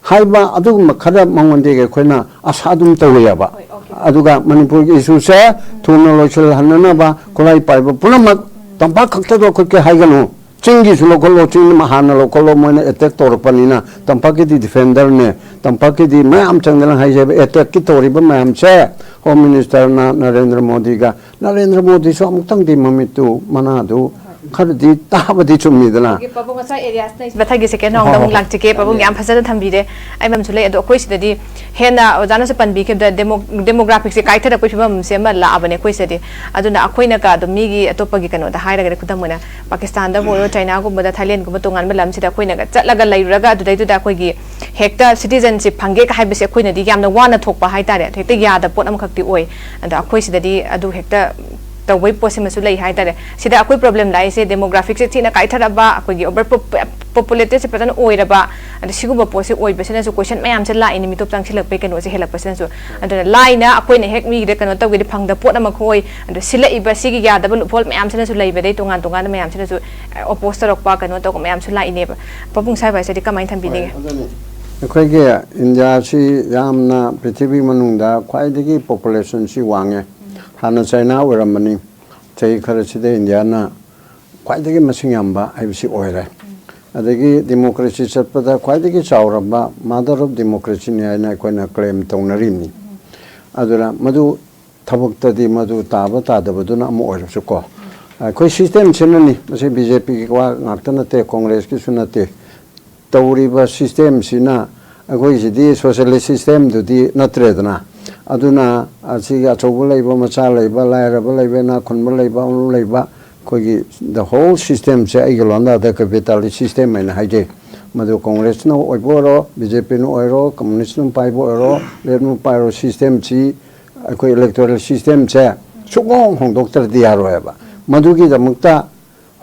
ꯍꯥꯏꯕ ꯑꯗꯨꯒꯨꯝꯕ ꯈꯔ ꯃꯉꯣꯟꯗꯒꯤ ꯑꯩꯈꯣꯏꯅ ꯑꯁꯥ ꯑꯗꯨꯝ ꯇꯧꯋꯦꯕ꯫ ꯍꯣꯏ, okay꯫ ꯑꯗꯨꯒ ꯃꯅꯤꯄꯨꯔꯒꯤ ꯏꯁꯨꯁꯦ ꯊꯨꯅ ꯂꯣꯏꯁꯤꯜꯍꯟꯅꯅꯕ ꯈꯨꯠꯂꯥꯏ ꯄꯥꯏꯕ ꯄꯨꯝꯅꯃꯛ, ꯇꯝꯄꯥꯛ ꯈꯛꯇꯗ ꯑꯩꯈꯣꯏ ꯀꯩ ꯍꯥꯏꯒꯅꯨ, ꯆꯤꯡꯒꯤꯁꯨ ꯂꯧꯈꯠꯂꯣ, ꯆꯤꯡ ꯍꯥꯟꯅ ꯂꯧꯈꯠꯂꯣ, ꯃꯣꯏꯅ ꯑꯦꯇꯦꯛ ꯇꯧꯔꯛꯄꯅꯤꯅ꯫ ꯇꯝꯄꯥꯛꯀꯤꯗꯤ ꯗꯤꯐꯦꯟꯗꯔꯅꯦ, ꯇꯝꯄꯥꯛꯀꯤꯗꯤ ꯃꯌꯥꯝ ꯆꯪꯗꯅ ꯍꯥꯏꯖꯕ ꯑꯦꯇꯦꯛꯀꯤ ꯇꯧꯔꯤꯕ ꯃꯌꯥꯝꯁꯦ ꯍꯣꯝ ꯃꯤꯅꯤꯁꯇꯔꯅ ꯅꯔꯦꯟꯗ꯭ꯔ ꯃꯣꯗꯤꯒ, ꯅꯔꯦꯟꯗ꯭ꯔ ꯃꯣꯗꯤꯁꯨ ꯑꯃꯨꯛꯇꯪꯗꯤ ꯃꯃꯤꯠꯇꯨ ꯃꯅꯥꯗꯨ ꯈꯔꯗꯤ ꯇꯥꯕꯗꯤ ꯆꯨꯝꯃꯤꯗꯅ꯫ ꯑꯗꯒꯤ ꯄꯥꯕꯨꯡ ꯉꯁꯥꯏ ꯑꯦꯔꯤꯌꯥꯁꯅ ꯃꯊꯪꯒꯤ ꯁꯦꯀꯦꯟ ꯍꯣꯏ, ꯔꯥꯎꯟꯗ ꯍꯣꯏ, ꯑꯃꯨꯛ ꯍꯣꯏ꯫ ꯂꯥꯛꯆꯒꯦ꯫ ꯄꯥꯕꯨꯡ ꯌꯥꯝ ꯐꯖꯅ ꯊꯝꯕꯤꯔꯦ꯫ ꯑꯩ ꯑꯃꯁꯨ ꯂꯩ, ꯑꯗꯣ ꯑꯩꯈꯣꯏ ꯁꯤꯗꯗꯤ ꯍꯦꯟꯅ ꯑꯣꯖꯥꯅꯁꯨ ꯄꯟꯕꯤꯈꯤꯕꯗ ꯗꯦꯃꯣ-, ꯗꯦꯃꯣꯒ꯭ꯔꯥꯐꯤꯛꯁꯦ ꯀꯥꯏꯊꯔꯛꯄꯒꯤ ꯐꯤꯕꯝ ꯑꯃꯁꯦ ꯑꯃ ꯂꯥꯛꯑꯕꯅꯦ ꯑꯩꯈꯣꯏ ꯁꯤꯗꯗꯤ꯫ ꯑꯗꯨꯅ ꯑꯩꯈꯣꯏꯅꯒ ꯑꯗꯨꯝ ꯃꯤꯒꯤ ꯑꯇꯣꯞꯄꯒꯤ ꯀꯩꯅꯣꯗ ꯍꯥꯏꯔꯒꯗꯤ, ꯈꯨꯗꯝ ꯑꯣꯏꯅ ꯄꯥꯀꯤꯁꯇꯥꯟꯗꯕꯨ ꯑꯣꯏꯔꯣ, ꯆꯥꯏꯅꯥꯒꯨꯝꯕꯗ, ꯊꯥꯏꯂꯦꯟꯒꯨꯝꯕ ꯇꯣꯉꯥꯟꯕ ꯂꯝꯁꯤꯗ ꯑꯩꯈꯣꯏꯅꯒ ꯆꯠꯂꯒ ꯂꯩꯔꯨꯔꯒ ꯑꯗꯨꯗꯩꯗꯨꯗ ꯑꯩꯈꯣꯏꯒꯤ ꯍꯦꯛꯇ ꯁꯤꯇꯤꯖꯟꯁꯤꯞ ꯐꯪꯒꯦ ꯍꯥꯏꯕꯁꯦ ꯑꯩꯈꯣꯏꯅꯗꯤ ꯌꯥꯝꯅ ꯋꯥꯅ ꯊꯣꯛꯄ ꯍꯥꯏꯇꯥꯔꯦ, ꯍꯦꯛꯇ ꯌꯥꯗꯕ ꯄꯣꯠ ꯑꯃꯈꯛꯇꯤ ꯑꯣꯏ꯫ ꯑꯗꯣ ꯑꯩꯈꯣꯏ ꯁꯤꯗꯗꯤ ꯑꯗꯨ ꯍꯦꯛꯇ ꯇꯧꯕꯒꯤ ꯄꯣꯠꯁꯤꯃꯁꯨ ꯂꯩ ꯍꯥꯏꯇꯥꯔꯦ꯫ ꯁꯤꯗ ꯑꯩꯈꯣꯏ ꯄ꯭ꯔꯣꯕ꯭ꯂꯦꯝ ꯂꯥꯛꯏꯁꯦ ꯗꯦꯃꯣꯒ꯭ꯔꯥꯐꯤꯛꯁꯦ ꯊꯤꯅ ꯀꯥꯏꯊꯔꯛꯑꯕ, ꯑꯩꯈꯣꯏꯒꯤ ꯑꯣꯚꯔ ꯄꯣꯄꯨꯂꯦꯇꯦꯠꯁꯦ ꯐꯖꯅ ꯑꯣꯏꯔꯕ, ꯑꯗꯣ ꯁꯤꯒꯨꯝꯕ ꯄꯣꯠꯁꯦ ꯑꯣꯏꯕꯁꯤꯅꯁꯨ ꯀꯣꯏꯁꯟ ꯃꯌꯥꯝꯁꯦ ꯂꯥꯛꯏꯅꯦ, ꯃꯤꯇꯣꯞ ꯆꯪꯁꯤꯜꯂꯛꯄꯒꯤ ꯀꯩꯅꯣꯁꯦ ꯍꯦꯜꯂꯛꯄꯁꯤꯅꯁꯨ꯫ ꯑꯗꯨꯅ ꯂꯥꯏꯅ ꯑꯩꯈꯣꯏꯅ ꯍꯦꯛ ꯃꯤꯒꯤꯗ ꯀꯩꯅꯣ ꯇꯧꯒꯦꯗꯤ ꯐꯪꯗꯕ ꯄꯣꯠ ꯑꯃꯈꯛ ꯑꯣꯏ꯫ ꯑꯗꯣ ꯁꯤꯜꯂꯛꯏꯕ ꯁꯤꯒꯤ ꯌꯥꯗꯕ ꯂꯨꯞꯍꯣꯜ ꯃꯌꯥꯝꯁꯤꯅꯁꯨ ꯂꯩꯕꯗꯩ ꯇꯣꯉꯥꯟ ꯇꯣꯉꯥꯟꯕ ꯃꯌꯥꯝꯁꯤꯅꯁꯨ ꯑꯣꯄꯣꯁ ꯇꯧꯔꯛꯄ, ꯀꯩꯅꯣ ꯇꯧꯕ ꯃꯌꯥꯝꯁꯨ ꯂꯥꯛꯏꯅꯦꯕ꯫ ꯄꯥꯕꯨꯡ ꯁ꯭ꯋꯥꯏ ꯋꯥꯏꯁꯤꯗꯤ ꯀꯃꯥꯏꯅ ꯊꯝꯕꯤꯅꯤꯡꯉꯤ? ꯍꯣꯏ, ꯑꯗꯨꯅꯤ꯫ ꯑꯩꯈꯣꯏꯒꯤ ꯏꯟꯗꯤꯌꯥꯁꯤ ꯌꯥꯝꯅ ꯄ꯭ꯔꯤꯊꯤꯕꯤ ꯃꯅꯨꯡꯗ ꯈ꯭ꯋꯥꯏꯗꯒꯤ ꯄꯣꯄꯨꯂꯦꯁꯟꯁꯤ ꯋꯥꯡꯉꯦ꯫ ꯍꯥꯟꯅ ꯆꯥꯏꯅꯥ ꯑꯣꯏꯔꯝꯕꯅꯤ, ꯆꯍꯤ ꯈꯔꯁꯤꯗ ꯏꯟꯗꯤꯌꯥꯅ ꯈ꯭ꯋꯥꯏꯗꯒꯤ ꯃꯁꯤꯡ ꯌꯥꯝꯕ ꯍꯥꯏꯕꯁꯤ ꯑꯣꯏꯔꯦ꯫ ꯑꯗꯒꯤ ꯗꯤꯃꯣꯀ꯭ꯔꯦꯁꯤ ꯆꯠꯄꯗ ꯈ꯭ꯋꯥꯏꯗꯒꯤ ꯆꯥꯎꯔꯕ ꯃꯥꯗꯔ ꯑꯣꯐ ꯗꯤꯃꯣꯀ꯭ꯔꯦꯁꯤꯅꯤ ꯍꯥꯏꯅ ꯑꯩꯈꯣꯏꯅ ꯀ꯭ꯂꯦꯝ ꯇꯧꯅꯔꯤꯕꯅꯤ꯫ ꯑꯗꯨꯅ ꯃꯗꯨ ꯊꯕꯛꯇꯗꯤ ꯃꯗꯨ ꯇꯥꯕ ꯇꯥꯗꯕꯗꯨꯅ ꯑꯃ ꯑꯣꯏꯔꯁꯨꯀꯣ, ꯑꯩꯈꯣꯏ ꯁꯤꯁꯇꯦꯝꯁꯤꯅꯅꯤ꯫ ꯃꯁꯤ ꯕꯤ ꯖꯦ ꯄꯤꯒꯤ ꯋꯥ ꯉꯥꯛꯇ ꯅꯠꯇꯦ, ꯀꯣꯡꯒ꯭ꯔꯦꯁꯀꯤꯁꯨ ꯅꯠꯇꯦ꯫ ꯇꯧꯔꯤꯕ ꯁꯤꯁꯇꯦꯝꯁꯤꯅ ꯑꯩꯈꯣꯏꯁꯤꯗꯤ ꯁꯣꯁꯤꯌꯦꯂꯤꯁ ꯁꯤꯁꯇꯦꯝꯗꯨꯗꯤ ꯅꯠꯇ꯭ꯔꯦꯗꯅ꯫ ꯑꯗꯨꯅ ꯑꯁꯤꯒꯤ ꯑꯆꯧꯕ ꯂꯩꯕ, ꯃꯆꯥ ꯂꯩꯕ, ꯂꯥꯏꯔꯕ ꯂꯩꯕ, ꯏꯅꯥꯛ ꯈꯨꯟꯕ ꯂꯩꯕ, ꯑꯃ ꯂꯩꯕ, ꯑꯩꯈꯣꯏꯒꯤ the whole systemꯁꯦ ꯑꯩꯒꯤ ꯂꯣꯟꯗ ꯀꯦꯄꯤꯇꯥꯂꯤꯁ ꯁꯤꯁꯇꯦꯝ ꯍꯥꯏꯅ ꯍꯥꯏꯖꯩ꯫ ꯃꯗꯨ ꯀꯣꯡꯒ꯭ꯔꯦꯁꯅ ꯑꯣꯏꯕ ꯑꯣꯏꯔꯣ, ꯕꯤ ꯖꯦ ꯄꯤꯅ ꯑꯣꯏꯔꯣ, ꯀꯝꯃꯨꯅꯤꯁꯅ ꯄꯥꯏꯕ ꯑꯣꯏꯔꯣ, ꯂꯦꯞꯅ ꯄꯥꯏꯔꯣ, ꯁꯤꯁꯇꯦꯝꯁꯤ ꯑꯩꯈꯣꯏ ꯏꯂꯦꯛꯇꯣꯔꯦꯜ ꯁꯤꯁꯇꯦꯝꯁꯦ ꯁꯨꯡꯍꯣꯡ ꯍꯣꯡꯗꯣꯛꯇ꯭ꯔꯗꯤ ꯌꯥꯔꯣꯏꯕ꯫ ꯃꯗꯨꯒꯤꯗꯃꯛꯇ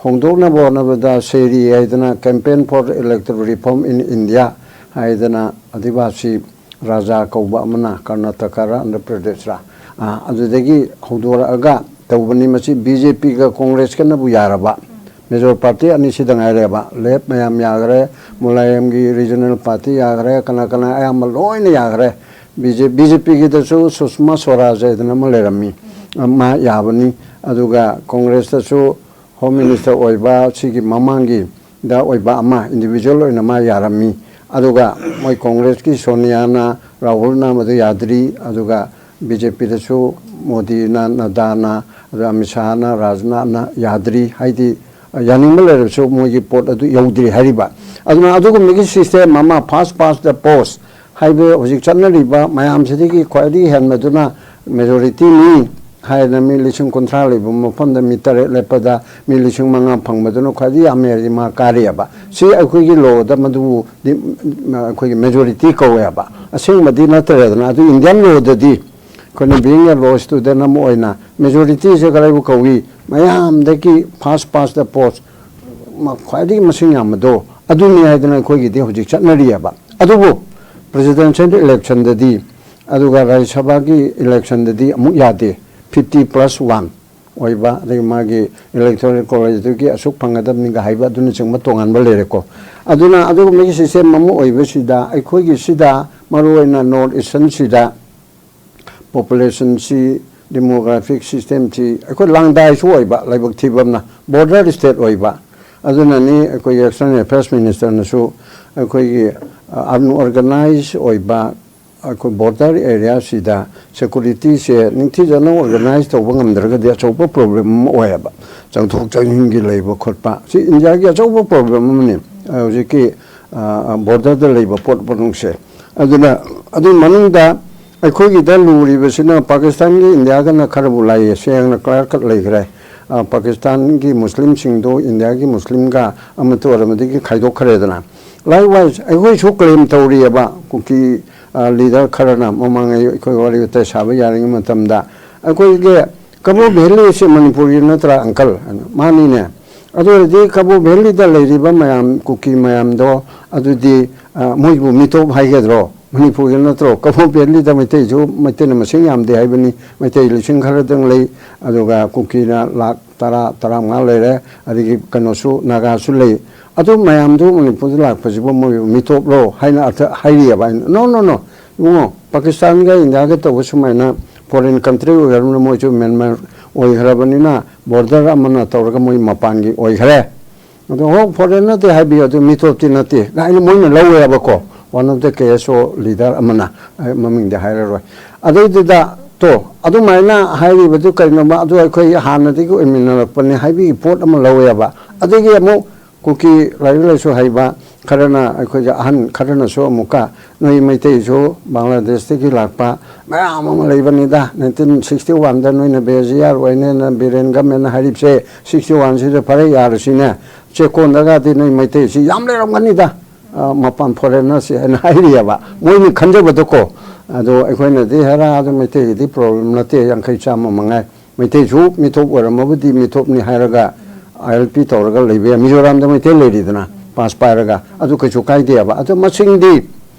ꯍꯣꯡꯗꯣꯛꯅꯕ ꯍꯣꯠꯅꯕꯗ ꯁꯦꯔꯤ ꯍꯥꯏꯗꯅ Campaign for Electoral Reform in India ꯍꯥꯏꯗꯅ ꯑꯗꯤꯕꯥꯁꯤ ꯔꯥꯖꯥ ꯀꯧꯕ ꯑꯃꯅ, ꯀꯔꯅꯥꯇꯀꯥꯔ ꯑꯟꯙ꯭ꯔ ꯄ꯭ꯔꯗꯦꯁꯔ, ꯑ, ꯑꯗꯨꯗꯒꯤ ꯍꯧꯗꯣꯔꯛꯑꯒ ꯇꯧꯕꯅꯤ꯫ ꯃꯁꯤ ꯕꯤ ꯖꯦ ꯄꯤꯒ ꯀꯣꯡꯒ꯭ꯔꯦꯁꯀꯅꯕꯨ ꯌꯥꯔꯕ, ꯃꯦꯖꯣꯔ ꯄꯥꯔꯇꯤ ꯑꯅꯤꯁꯤꯗ ꯉꯥꯏꯔꯦꯕ꯫ ꯂꯦꯐ ꯃꯌꯥꯝ ꯌꯥꯈ꯭ꯔꯦ, ꯃꯨꯂꯥꯌꯝꯒꯤ ꯔꯤꯖꯅꯦꯜ ꯄꯥꯔꯇꯤ ꯌꯥꯈ꯭ꯔꯦ, ꯀꯅꯥ ꯀꯅꯥ ꯑꯌꯥꯝꯕ ꯂꯣꯏꯅ ꯌꯥꯈ꯭ꯔꯦ꯫ ꯕꯤ ꯖꯦ, ꯕꯤ ꯖꯦ ꯄꯤꯒꯤꯗꯁꯨ ꯁꯨꯁꯃꯥ ꯁ꯭ꯋꯔꯥꯖ ꯍꯥꯏꯗꯅ ꯑꯃ ꯂꯩꯔꯝꯃꯤ, ꯃꯥ ꯌꯥꯕꯅꯤ꯫ ꯑꯗꯨꯒ ꯀꯣꯡꯒ꯭ꯔꯦꯁꯇꯁꯨ ꯍꯣꯝ ꯃꯤꯅꯤꯁꯇꯔ ꯑꯣꯏꯕ ꯁꯤꯒꯤ ꯃꯃꯥꯡꯒꯤꯗ ꯑꯣꯏꯕ ꯑꯃ ꯏꯟꯗꯤꯕꯤꯖꯨꯋꯦꯜ ꯑꯣꯏꯅ ꯃꯥ ꯌꯥꯔꯝꯃꯤ꯫ ꯑꯗꯨꯒ ꯃꯣꯏ ꯀꯣꯡꯒ꯭ꯔꯦꯁꯀꯤ ꯁꯣꯅꯤꯌꯥꯅ, ꯔꯥꯍꯨꯜꯅ ꯃꯗꯨ ꯌꯥꯗ꯭ꯔꯤ꯫ ꯑꯗꯨꯒ ꯕꯤ ꯖꯦ ꯄꯤꯗꯁꯨ ꯃꯣꯗꯤꯅ, ꯅꯗꯥꯅ, ꯑꯗꯨ ꯑꯃꯤꯠ ꯁꯥꯍꯅ, ꯔꯥꯖꯅꯥꯊꯅ ꯌꯥꯗ꯭ꯔꯤ꯫ ꯍꯥꯏꯗꯤ ꯌꯥꯅꯤꯡꯕ ꯂꯩꯔꯕꯁꯨ ꯃꯣꯏꯒꯤ ꯄꯣꯠ ꯑꯗꯨ ꯌꯧꯗ꯭ꯔꯤ ꯍꯥꯏꯔꯤꯕ꯫ ꯑꯗꯨꯅ ꯑꯗꯨꯒꯨꯝꯕꯒꯤ ꯁꯤꯁꯇꯦꯝ ꯑꯃ, ꯐꯥꯁ ꯄꯥꯁ ꯗ ꯄꯣꯁ ꯍꯥꯏꯕ ꯍꯧꯖꯤꯛ ꯆꯠꯅꯔꯤꯕ ꯃꯌꯥꯝꯁꯤꯗꯒꯤ ꯈ꯭ꯋꯥꯏꯗꯒꯤ ꯍꯦꯟꯕꯗꯨꯅ ꯃꯦꯖꯣꯔꯤꯇꯤꯅꯤ ꯍꯥꯏꯗꯅ ꯃꯤ ꯂꯤꯁꯤꯡ ꯀꯨꯟꯊ꯭ꯔꯥ ꯂꯩꯕ ꯃꯐꯝꯗ ꯃꯤ ꯇꯔꯦꯠ ꯂꯦꯞꯄꯗ ꯃꯤ ꯂꯤꯁꯤꯡ ꯃꯉꯥ ꯐꯪꯕꯗꯨꯅ ꯈ꯭ꯋꯥꯏꯗꯒꯤ ꯌꯥꯝꯃꯦ ꯍꯥꯏꯔꯗꯤ ꯃꯥ ꯀꯥꯔꯤꯑꯕ꯫ ꯁꯤ ꯑꯩꯈꯣꯏꯒꯤ ꯂꯣꯗ ꯃꯗꯨꯕꯨ ꯗꯤ-, ꯑꯩꯈꯣꯏꯒꯤ ꯃꯦꯖꯣꯔꯤꯇꯤ ꯀꯧꯋꯦꯕ꯫ ꯑꯁꯦꯡꯕꯗꯤ ꯅꯠꯇ꯭ꯔꯦꯗꯅ꯫ ꯑꯗꯨ ꯏꯟꯗꯤꯌꯥꯟ ꯂꯣꯗꯗꯤ ꯑꯩꯈꯣꯏꯅ being a law student ꯑꯃ ꯑꯣꯏꯅ ꯃꯦꯖꯣꯔꯤꯇꯤꯁꯦ ꯀꯗꯥꯏꯕꯨ ꯀꯧꯏ? ꯃꯌꯥꯝꯗꯒꯤ ꯐꯥꯁ ꯄꯥꯁ ꯗ ꯄꯣꯁ ꯈ꯭ꯋꯥꯏꯗꯒꯤ ꯃꯁꯤꯡ ꯌꯥꯝꯕꯗꯣ ꯑꯗꯨꯅꯤ ꯍꯥꯏꯗꯅ ꯑꯩꯈꯣꯏꯒꯤꯗꯤ ꯍꯧꯖꯤꯛ ꯆꯠꯅꯔꯤꯑꯕ꯫ ꯑꯗꯨꯕꯨ ꯄ꯭ꯔꯦꯁꯤꯗꯦꯟꯁꯤꯌꯦꯜ ꯏꯂꯦꯛꯁꯟꯗꯗꯤ, ꯑꯗꯨꯒ ꯔꯥꯖ꯭ꯌ ꯁꯚꯥꯒꯤ ꯏꯂꯦꯛꯁꯟꯗꯗꯤ ꯑꯃꯨꯛ ꯌꯥꯗꯦ꯫ ꯐꯤꯐꯇꯤ ꯄ꯭ꯂꯁ ꯋꯥꯟ, ꯑꯣꯏꯕ, ꯑꯗꯒꯤ ꯃꯥꯒꯤ electoral college ꯑꯗꯨꯒꯤ ꯑꯁꯨꯛ ꯐꯪꯒꯗꯕꯅꯤꯒ ꯍꯥꯏꯕ ꯑꯗꯨꯅꯆꯤꯡꯕ ꯇꯣꯉꯥꯟꯕ ꯂꯩꯔꯦꯀꯣ꯫ ꯑꯗꯨꯅ ꯑꯗꯨꯒꯨꯝꯕꯒꯤ system ꯑꯃ ꯑꯣꯏꯕꯁꯤꯗ ꯑꯩꯈꯣꯏꯒꯤ ꯁꯤꯗ ꯃꯔꯨꯑꯣꯏꯅ North Eastern ꯁꯤꯗ population ꯁꯤ, demographic system ꯁꯤ ꯑꯩꯈꯣꯏ ꯂꯥꯡꯗꯥꯏꯁꯨ ꯑꯣꯏꯕ, ꯂꯥꯏꯕꯛ ꯊꯤꯕ ꯑꯃꯅ border state ꯑꯣꯏꯕ꯫ ꯑꯗꯨꯅꯅꯤ ꯑꯩꯈꯣꯏꯒꯤ External Affairs Minister ꯅꯁꯨ ꯑꯩꯈꯣꯏꯒꯤ, ꯑ, unorganized ꯑꯣꯏꯕ ꯑꯩꯈꯣꯏ border area ꯁꯤꯗ security ꯁꯦ ꯅꯤꯡꯊꯤꯖꯅ organize ꯇꯧꯕ ꯉꯝꯗ꯭ꯔꯒꯗꯤ ꯑꯆꯧꯕ problem ꯑꯃ ꯑꯣꯏꯌꯦꯕ꯫ ꯆꯪꯊꯣꯛ ꯆꯪꯁꯤꯟꯒꯤ ꯂꯩꯕ ꯈꯣꯠꯄ ꯁꯤ ꯏꯟꯗꯤꯌꯥꯒꯤ ꯑꯆꯧꯕ problem ꯑꯃꯅꯤ꯫ ꯍꯧꯖꯤꯛꯀꯤ, ꯑ, border ꯗ ꯂꯩꯕ ꯄꯣꯠ ꯄꯣꯠꯅꯨꯡꯁꯦ꯫ ꯑꯗꯨꯅ ꯑꯗꯨꯒꯤ ꯃꯅꯨꯡꯗ ꯑꯩꯈꯣꯏꯒꯤꯗ ꯂꯨꯔꯤꯕꯁꯤꯅ ꯄꯥꯀꯤꯁꯇꯥꯟꯒꯤ ꯏꯟꯗꯤꯌꯥꯒꯅ ꯈꯔꯕꯨ ꯂꯥꯏꯌꯦ, ꯁꯦꯡꯅ clear cut ꯂꯩꯈ꯭ꯔꯦ꯫ ꯑ, ꯄꯥꯀꯤꯁꯇꯥꯟꯒꯤ ꯃꯨꯁꯂꯤꯝꯁꯤꯡꯗꯨ ꯏꯟꯗꯤꯌꯥꯒꯤ ꯃꯨꯁꯂꯤꯝꯒ ꯑꯃꯠꯇ ꯑꯣꯏꯔꯝꯕꯗꯒꯤ ꯈꯥꯏꯗꯣꯛꯈ꯭ꯔꯦꯗꯅ꯫ Likewise ꯑꯩꯈꯣꯏꯁꯨ claim ꯇꯧꯔꯤꯑꯕ ꯀꯨꯀꯤ, ꯑ, leader ꯈꯔꯅ ꯃꯃꯥꯡꯉꯩ ꯑꯩꯈꯣꯏ ꯋꯥꯔꯤ ꯋꯥꯇꯥꯏ ꯁꯥꯕ ꯌꯥꯔꯤꯉꯩ ꯃꯇꯝꯗ ꯑꯩꯈꯣꯏꯒꯤ ꯀꯕꯣ ꯚꯦꯂꯤꯁꯦ ꯃꯅꯤꯄꯨꯔꯒꯤ ꯅꯠꯇ꯭ꯔꯥ uncle? ꯃꯥꯅꯤꯅꯦ꯫ ꯑꯗꯨ ꯑꯣꯏꯔꯗꯤ ꯀꯕꯣ ꯚꯦꯂꯤꯗ ꯂꯩꯔꯤꯕ ꯃꯌꯥꯝ, ꯀꯨꯀꯤ ꯃꯌꯥꯝꯗꯣ, ꯑꯗꯨꯗꯤ, ꯑ, ꯃꯣꯏꯕꯨ ꯃꯤꯇꯣꯞ ꯍꯥꯏꯒꯗ꯭ꯔꯣ? ꯃꯅꯤꯄꯨꯔꯒꯤ ꯅꯠꯇ꯭ꯔꯣ? ꯀꯕꯣ ꯚꯦꯂꯤꯗ ꯃꯩꯇꯩꯁꯨ, ꯃꯩꯇꯩꯅ ꯃꯁꯤꯡ ꯌꯥꯝꯗꯦ ꯍꯥꯏꯕꯅꯤ, ꯃꯩꯇꯩ ꯂꯤꯁꯤꯡ ꯈꯔꯗꯪ ꯂꯩ, ꯑꯗꯨꯒ ꯀꯨꯀꯤꯅ ꯂꯥꯛ ꯇꯔꯥ, ꯇꯔꯥꯃꯉꯥ ꯂꯩꯔꯦ, ꯑꯗꯒꯤ ꯀꯩꯅꯣꯁꯨ, ꯅꯥꯒꯥꯁꯨ ꯂꯩ꯫ ꯑꯗꯨ ꯃꯌꯥꯝꯗꯨ ꯃꯅꯤꯄꯨꯔꯗ ꯂꯥꯛꯄꯁꯤꯕꯨ ꯃꯣꯏ ꯃꯤꯇꯣꯞꯂꯣ ꯍꯥꯏꯅ ꯑꯔꯊ ꯍꯥꯏꯔꯤꯑꯕ ꯑꯩꯅ꯫ No, no, no꯫ ꯏꯕꯨꯡꯉꯣ, ꯄꯥꯀꯤꯁꯇꯥꯟꯒ ꯏꯟꯗꯤꯌꯥꯒ ꯇꯧꯕ ꯁꯨꯃꯥꯏꯅ foreign country ꯑꯣꯏꯈ꯭ꯔꯕꯅꯤꯅ ꯃꯣꯏꯁꯨ ꯃ꯭ꯌꯥꯟꯃꯥꯔ ꯑꯣꯏꯈ꯭ꯔꯕꯅꯤꯅ border ꯑꯃꯅ ꯇꯧꯔꯒ ꯃꯣꯏ ꯃꯄꯥꯟꯒꯤ ꯑꯣꯏꯈ꯭ꯔꯦ꯫ ꯑꯗꯣ ꯍꯣ, foreign ꯅꯠꯇꯦ ꯍꯥꯏꯕꯤꯌꯨ, ꯑꯗꯨ ꯃꯤꯇꯣꯞꯇꯤ ꯅꯠꯇꯦ ꯀꯥꯏꯅ ꯃꯣꯏꯅ ꯂꯧꯋꯦꯕꯀꯣ꯫ One of the K S O leader ꯑꯃꯅ, ꯑꯩ ꯃꯃꯤꯡꯗꯤ ꯍꯥꯏꯔꯔꯣꯏ꯫ ꯑꯗꯩꯗꯨꯗ ꯇꯣ, ꯑꯗꯨꯃꯥꯏꯅ ꯍꯥꯏꯔꯤꯕꯗꯨ ꯀꯩꯅꯣꯕ? ꯑꯗꯨ ꯑꯩꯈꯣꯏ ꯍꯥꯟꯅꯗꯒꯤ ꯑꯣꯏꯃꯤꯟꯅꯔꯛꯄꯅꯤ ꯍꯥꯏꯕꯒꯤ ꯄꯣꯠ ꯑꯃ ꯂꯧꯋꯦꯕ꯫ ꯑꯗꯒꯤ ꯑꯃꯨꯛ ꯀꯨꯀꯤ ꯂꯥꯏꯔꯤꯛ ꯂꯥꯏꯁꯨ ꯍꯩꯕ ꯈꯔꯅ, ꯑꯩꯈꯣꯏꯒꯤ ꯑꯍꯟ ꯈꯔꯅꯁꯨ ꯑꯃꯨꯛꯀ, "ꯅꯣꯏ ꯃꯩꯇꯩꯁꯨ ꯕꯪꯒ꯭ꯂꯥꯗꯦꯁꯇꯒꯤ ꯂꯥꯛꯄ ꯃꯌꯥꯝ ꯑꯃ ꯂꯩꯕꯅꯤꯗ, nineteen sixty one ꯗ ꯅꯣꯏꯅ ꯕꯦꯖꯤꯌꯥꯔ ꯑꯣꯏꯅꯦꯅ, ꯕꯤꯔꯦꯟ ꯒꯃꯦꯟꯅ ꯍꯥꯏꯔꯤꯕꯁꯦ, sixty one ꯁꯤꯗ ꯐꯔꯦ ꯌꯥꯔꯁꯤꯅꯦ, ꯆꯦꯛꯀꯣꯟꯗꯒꯗꯤ ꯅꯣꯏ ꯃꯩꯇꯩꯁꯤ ꯌꯥꯝ ꯂꯩꯔꯝꯒꯅꯤꯗ, ꯑ, ꯃꯄꯥꯟ foreigner ꯁꯤ" ꯍꯥꯏꯅ ꯍꯥꯏꯔꯤꯑꯕ, ꯃꯣꯏꯅ ꯈꯟꯖꯕꯗꯣꯀꯣ꯫ ꯑꯗꯣ ꯑꯩꯈꯣꯏꯅꯗꯤ ꯍꯦꯔꯥ, ꯑꯗꯨ ꯃꯩꯇꯩꯒꯤꯗꯤ problem ꯅꯠꯇꯦ, ꯌꯥꯡꯈꯩ ꯆꯥꯝꯃ ꯃꯉꯥꯏ꯫ ꯃꯩꯇꯩꯁꯨ ꯃꯤꯊꯣꯞ ꯑꯣꯏꯔꯝꯃꯕꯨꯗꯤ ꯃꯤꯊꯣꯞꯅꯤ ꯍꯥꯏꯔꯒ I L P ꯇꯧꯔꯒ ꯂꯩꯕ ꯌꯥꯏ꯫ ꯃꯤꯖꯣꯔꯥꯝꯗ ꯃꯩꯇꯩ ꯂꯩꯔꯤꯗꯅ, pass ꯄꯥꯏꯔꯒ, ꯑꯗꯨ ꯀꯩꯁꯨ ꯀꯥꯏꯗꯦꯕ꯫ ꯑꯗꯣ ꯃꯁꯤꯡꯗꯤ